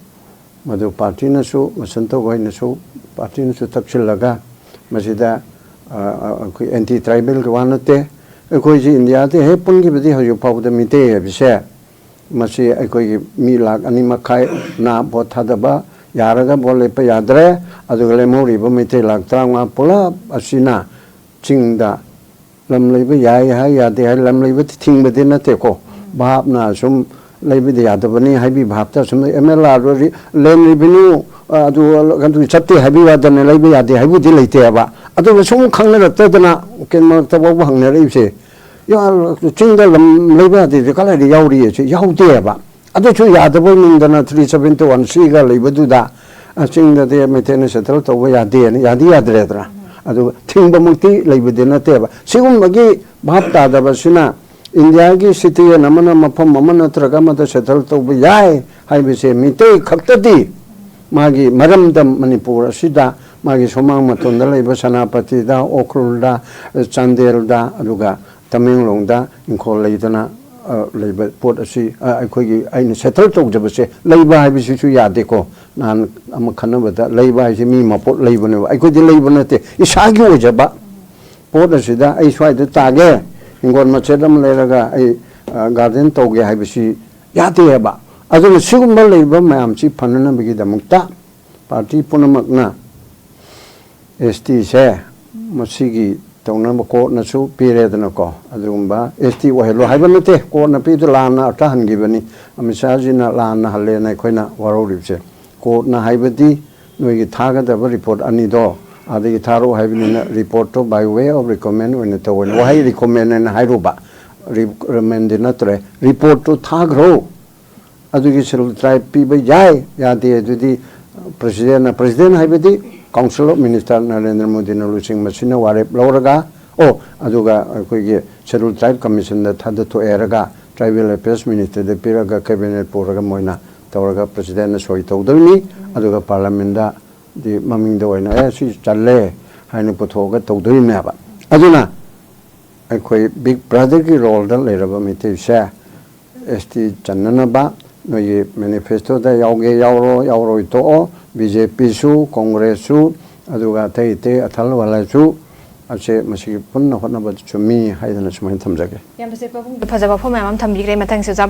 ꯃꯗꯨ ꯄꯥꯔꯇꯤꯅꯁꯨ, ꯃꯁꯟꯇ ꯍꯣꯏꯅꯁꯨ, ꯄꯥꯔꯇꯤꯅꯁꯨ ꯇꯛꯁꯤꯜꯂꯒ ꯃꯁꯤꯗ, ꯑ, ꯑ, ꯑꯩꯈꯣꯏ ꯑꯦꯟꯇꯤ ꯇ꯭ꯔꯥꯏꯕꯦꯜꯒꯤ ꯋꯥ ꯅꯠꯇꯦ꯫ ꯑꯩꯈꯣꯏꯁꯤ ꯏꯟꯗꯤꯌꯥꯗ ꯍꯦꯛ ꯄꯨꯟꯈꯤꯕꯗꯤ ꯍꯧꯖꯤꯛ ꯐꯥꯎꯕꯗ ꯃꯤꯇꯩ ꯍꯥꯏꯕꯁꯦ, ꯃꯁꯤ ꯑꯩꯈꯣꯏꯒꯤ ꯃꯤ ꯂꯥꯈ ꯑꯅꯤ ꯃꯈꯥꯏꯅ ꯚꯣꯠ ꯊꯥꯗꯕ ꯌꯥꯔꯒ ꯚꯣꯠ ꯂꯦꯞꯄ ꯌꯥꯗ꯭ꯔꯦ꯫ ꯑꯗꯨꯒ ꯂꯦꯝꯍꯧꯔꯤꯕ ꯃꯩꯇꯩ ꯂꯥꯈ ꯇꯔꯥꯃꯉꯥ ꯄꯨꯂꯞ ꯑꯁꯤꯅ ꯆꯤꯡꯗ ꯂꯝ ꯂꯩꯕ ꯌꯥꯏ ꯍꯥꯏ, ꯌꯥꯗꯦ ꯍꯥꯏ, ꯂꯝ ꯂꯩꯕ ꯊꯤꯡꯕꯗꯤ ꯅꯠꯇꯦꯀꯣ꯫ ꯚꯥꯞꯅ ꯁꯨꯝ ꯂꯩꯕꯗꯤ ꯌꯥꯗꯕꯅꯤ ꯍꯥꯏꯕꯤ ꯚꯥꯞꯇ ꯁꯨꯝ ꯑꯦꯝ ꯑꯦꯜ ꯑꯥꯔ ꯂꯦꯟ ꯔꯤꯚꯤꯅ꯭ꯌꯨ ꯑꯗꯨ, ꯑꯗꯨ ꯆꯠꯇꯦ ꯍꯥꯏꯕꯤ ꯋꯥꯗꯅ ꯂꯩꯕ ꯌꯥꯗꯦ ꯍꯥꯏꯕꯨꯗꯤ ꯂꯩꯇꯦꯕ꯫ ꯑꯗꯨꯒ ꯁꯨꯝ ꯈꯪꯅꯔꯛꯇꯗꯅ ꯎꯀꯤꯜ ꯃꯔꯛꯇ ꯐꯥꯎꯕ ꯍꯪꯅꯔꯛꯏꯕꯁꯦ, ꯌꯥ-, ꯆꯤꯡꯗ ꯂꯝ ꯂꯩꯕ ꯌꯥꯗꯦꯁꯦ ꯀꯗꯥꯏꯗ ꯌꯥꯎꯔꯤ? ꯁꯤ ꯌꯥꯎꯗꯦꯕ꯫ ꯑꯗꯨꯁꯨ ꯌꯥꯗꯕ ꯅꯤꯡꯗꯅ ꯊ꯭ꯔꯤ ꯁꯚꯦꯟꯇꯤ ꯋꯥꯟ ꯁꯤꯒ ꯂꯩꯕꯗꯨꯗ, ꯑ, ꯆꯤꯡꯗꯗꯤ ꯃꯩꯇꯩꯅ ꯁꯦꯇꯜ ꯇꯧꯕ ꯌꯥꯗꯦꯅ, ꯌꯥꯗꯤ ꯌꯥꯗ꯭ꯔꯦꯗꯅ꯫ ꯑꯗꯨꯒ ꯊꯤꯡꯕꯃꯛꯇꯤ ꯂꯩꯕꯗꯤ ꯅꯠꯇꯦꯕ꯫ ꯁꯤꯒꯨꯝꯕꯒꯤ ꯚꯥꯞ ꯇꯥꯗꯕꯁꯤꯅ ꯏꯟꯗꯤꯌꯥꯒꯤ ꯁꯤꯇꯤꯖꯦꯟ ꯑꯃꯅ ꯃꯐꯝ ꯑꯃ ꯅꯠꯇ꯭ꯔꯒ ꯑꯃꯗ ꯁꯦꯇꯜ ꯇꯧꯕ ꯌꯥꯏ ꯍꯥꯏꯕꯁꯦ ꯃꯤꯇꯩ ꯈꯛꯇꯗꯤ, ꯃꯥꯒꯤ ꯃꯔꯝꯗꯝ ꯃꯅꯤꯄꯨꯔ ꯑꯁꯤꯗ, ꯃꯥꯒꯤ ꯁꯨꯃꯥꯡ ꯃꯇꯣꯟꯗ ꯂꯩꯕ ꯁꯦꯅꯥꯄꯇꯤꯗ, ꯎꯈ꯭ꯔꯨꯜꯗ, ꯆꯥꯟꯗꯦꯜꯗ, ꯑꯗꯨꯒ ꯇꯃꯦꯡꯂꯣꯡꯗ ꯏꯪꯈꯣꯜ ꯂꯩꯗꯅ, ꯑ, ꯂꯩꯕ ꯄꯣꯠ ꯑꯁꯤ, ꯑ, ꯑꯩꯈꯣꯏꯒꯤ, ꯑꯩꯅ ꯁꯦꯇꯜ ꯇꯧꯖꯕꯁꯦ ꯂꯩꯕ ꯍꯥꯏꯕꯁꯤꯁꯨ ꯌꯥꯗꯦꯀꯣ꯫ ꯅꯍꯥꯟ ꯑꯃ ꯈꯟꯅꯕꯗ ꯂꯩꯕ ꯍꯥꯏꯁꯦ ꯃꯤ ꯃꯄꯣꯠ ꯂꯩꯕꯅꯦꯕ, ꯑꯩꯈꯣꯏꯗꯤ ꯂꯩꯕ ꯅꯠꯇꯦ, ꯏꯁꯥꯒꯤ ꯑꯣꯏꯖꯕ ꯄꯣꯠ ꯑꯁꯤꯗ ꯑꯩ ꯁ꯭ꯋꯥꯏꯗ ꯇꯥꯒꯦ, ꯍꯤꯡꯒꯣꯜ ꯃꯆꯦꯠ ꯑꯃ ꯂꯩꯔꯒ ꯑꯩ, ꯑ, ꯒꯥꯔꯗꯦꯟ ꯇꯧꯒꯦ ꯍꯥꯏꯕꯁꯤ ꯌꯥꯗꯦ ꯍꯥꯏꯕ꯫ ꯑꯗꯨꯅ ꯁꯤꯒꯨꯝꯕ ꯂꯩꯕ ꯃꯌꯥꯝꯁꯤ ꯐꯅꯅꯕꯒꯤꯗꯃꯛꯇ ꯄꯥꯔꯇꯤ ꯄꯨꯝꯅꯃꯛꯅ ꯑꯦꯁ ꯇꯤꯁꯦ ꯃꯁꯤꯒꯤ ꯇꯧꯅꯕ ꯀꯣꯔꯠꯅꯁꯨ ꯄꯤꯔꯦꯗꯅꯀꯣ꯫ ꯑꯗꯨꯒꯨꯝꯕ ꯑꯦꯁ ꯇꯤ ꯑꯣꯏꯍꯜꯂꯣ ꯍꯥꯏꯕ ꯅꯠꯇꯦ, ꯀꯣꯔꯠꯅ ꯄꯤꯕꯗꯨ ꯂꯥꯟꯅ ꯑꯔꯊ ꯍꯟꯈꯤꯕꯅꯤ꯫ ꯑꯃꯤꯠ ꯁꯥꯍꯖꯤꯅ ꯂꯥꯟꯅ ꯍꯜꯂꯦꯅ ꯑꯩꯈꯣꯏꯅ ꯋꯥꯔꯧꯔꯤꯕꯁꯦ꯫ ꯀꯣꯔꯠꯅ ꯍꯥꯏꯕꯗꯤ ꯅꯣꯏꯒꯤ ꯊꯥꯒꯗꯕ ꯔꯤꯄꯣꯔꯠ ꯑꯅꯤꯗꯣ ꯑꯗꯒꯤ ꯊꯥꯔꯛꯑꯣ ꯍꯥꯏꯕꯅꯤꯅ, ꯔꯤꯄꯣꯔꯠꯇꯣ by way of recommend ꯑꯣꯏꯅ ꯇꯧꯋꯦꯅ, ꯋꯥꯍꯩ ꯔꯤꯀꯣꯃꯦꯟ ꯍꯥꯏꯅ ꯍꯥꯏꯔꯨꯕ, ꯔꯤꯀꯃꯦꯟꯗꯤ ꯅꯠꯇ꯭ꯔꯦ, ꯔꯤꯄꯣꯔꯠꯇꯨ ꯊꯥꯈ꯭ꯔꯣ꯫ ꯑꯗꯨꯒꯤ ꯁꯦꯗꯨꯜ ꯇ꯭ꯔꯥꯏꯕ ꯄꯤꯕ ꯌꯥꯏ ꯌꯥꯗꯦ ꯑꯗꯨꯗꯤ ꯄ꯭ꯔꯁꯤꯗꯦꯟꯅ, ꯄ꯭ꯔꯁꯤꯗꯦꯟ ꯍꯥꯏꯕꯗꯤ ꯀꯥꯎꯟꯁꯤꯜ ꯑꯣꯐ ꯃꯤꯅꯤꯁꯇꯔ ꯅꯔꯦꯟꯗ꯭ꯔ ꯃꯣꯗꯤꯅ ꯂꯨꯆꯤꯡꯕꯁꯤꯅ ꯋꯥꯔꯦꯞ ꯂꯧꯔꯒ, ꯑꯣ, ꯑꯗꯨꯒ ꯑꯩꯈꯣꯏꯒꯤ ꯁꯦꯗꯨꯜ ꯇ꯭ꯔꯥꯏꯕ ꯀꯃꯤꯁꯟꯗ ꯊꯥꯗꯊꯣꯛꯑꯦ ꯍꯥꯏꯔꯒ, ꯇ꯭ꯔꯥꯏꯕꯦꯜ ꯑꯦꯐꯤꯌꯔꯁ ꯃꯤꯅꯤꯁꯇꯔꯗ ꯄꯤꯔꯒ, ꯀꯦꯕꯤꯅꯦꯠ ꯄꯨꯔꯒ ꯃꯣꯏꯅ ꯇꯧꯔꯒ ꯄ꯭ꯔꯁꯤꯗꯦꯟꯅ ꯁꯣꯏ ꯇꯧꯗꯣꯏꯅꯤ꯫ ꯑꯗꯨꯒ ꯄꯥꯔꯂꯤꯌꯥꯃꯦꯟꯗꯗꯤ ꯃꯃꯤꯡꯗ ꯑꯣꯏꯅ, "ꯑꯦ, ꯁꯤ ꯆꯜꯂꯦ" ꯍꯥꯏꯅ ꯄꯨꯊꯣꯛꯑꯒ ꯇꯧꯗꯣꯏꯅꯦꯕ꯫ ꯑꯗꯨꯅ ꯑꯩꯈꯣꯏ ꯕꯤꯛ ꯕ꯭ꯔꯗꯔꯒꯤ ꯔꯣꯜꯗ ꯂꯩꯔꯕ ꯃꯤꯇꯩꯁꯦ ꯑꯦꯁ ꯇꯤ ꯆꯟꯅꯅꯕ ꯅꯣꯏꯒꯤ ꯃꯦꯅꯤꯐꯦꯁꯇꯣꯗ ꯌꯥꯎꯒꯦ ꯌꯥꯎꯔꯣ, ꯌꯥꯎꯔꯣꯏ ꯇꯣꯛꯑꯣ, ꯕꯤ ꯖꯦ ꯄꯤꯁꯨ, ꯀꯣꯡꯒ꯭ꯔꯦꯁꯁꯨ, ꯑꯗꯨꯒ ꯑꯇꯩ ꯑꯇꯩ ꯑꯊꯜ ꯋꯥꯂꯥꯁꯨ ꯑꯁꯦ ꯃꯁꯤꯒꯤ ꯄꯨꯟꯅ ꯍꯣꯠꯅꯕꯗ ꯆꯨꯝꯃꯤ ꯍꯥꯏꯗꯅ ꯁꯨꯃꯥꯏꯅ ꯊꯝꯖꯒꯦ꯫ ꯌꯥꯝ ꯐꯖꯩ ꯄꯥꯕꯨꯡꯒꯤ ꯐꯖꯕ ꯋꯥꯐꯝ ꯃꯌꯥꯝ ꯑꯃ ꯊꯝꯕꯤꯈ꯭ꯔꯦ꯫ ꯃꯊꯪꯁꯨ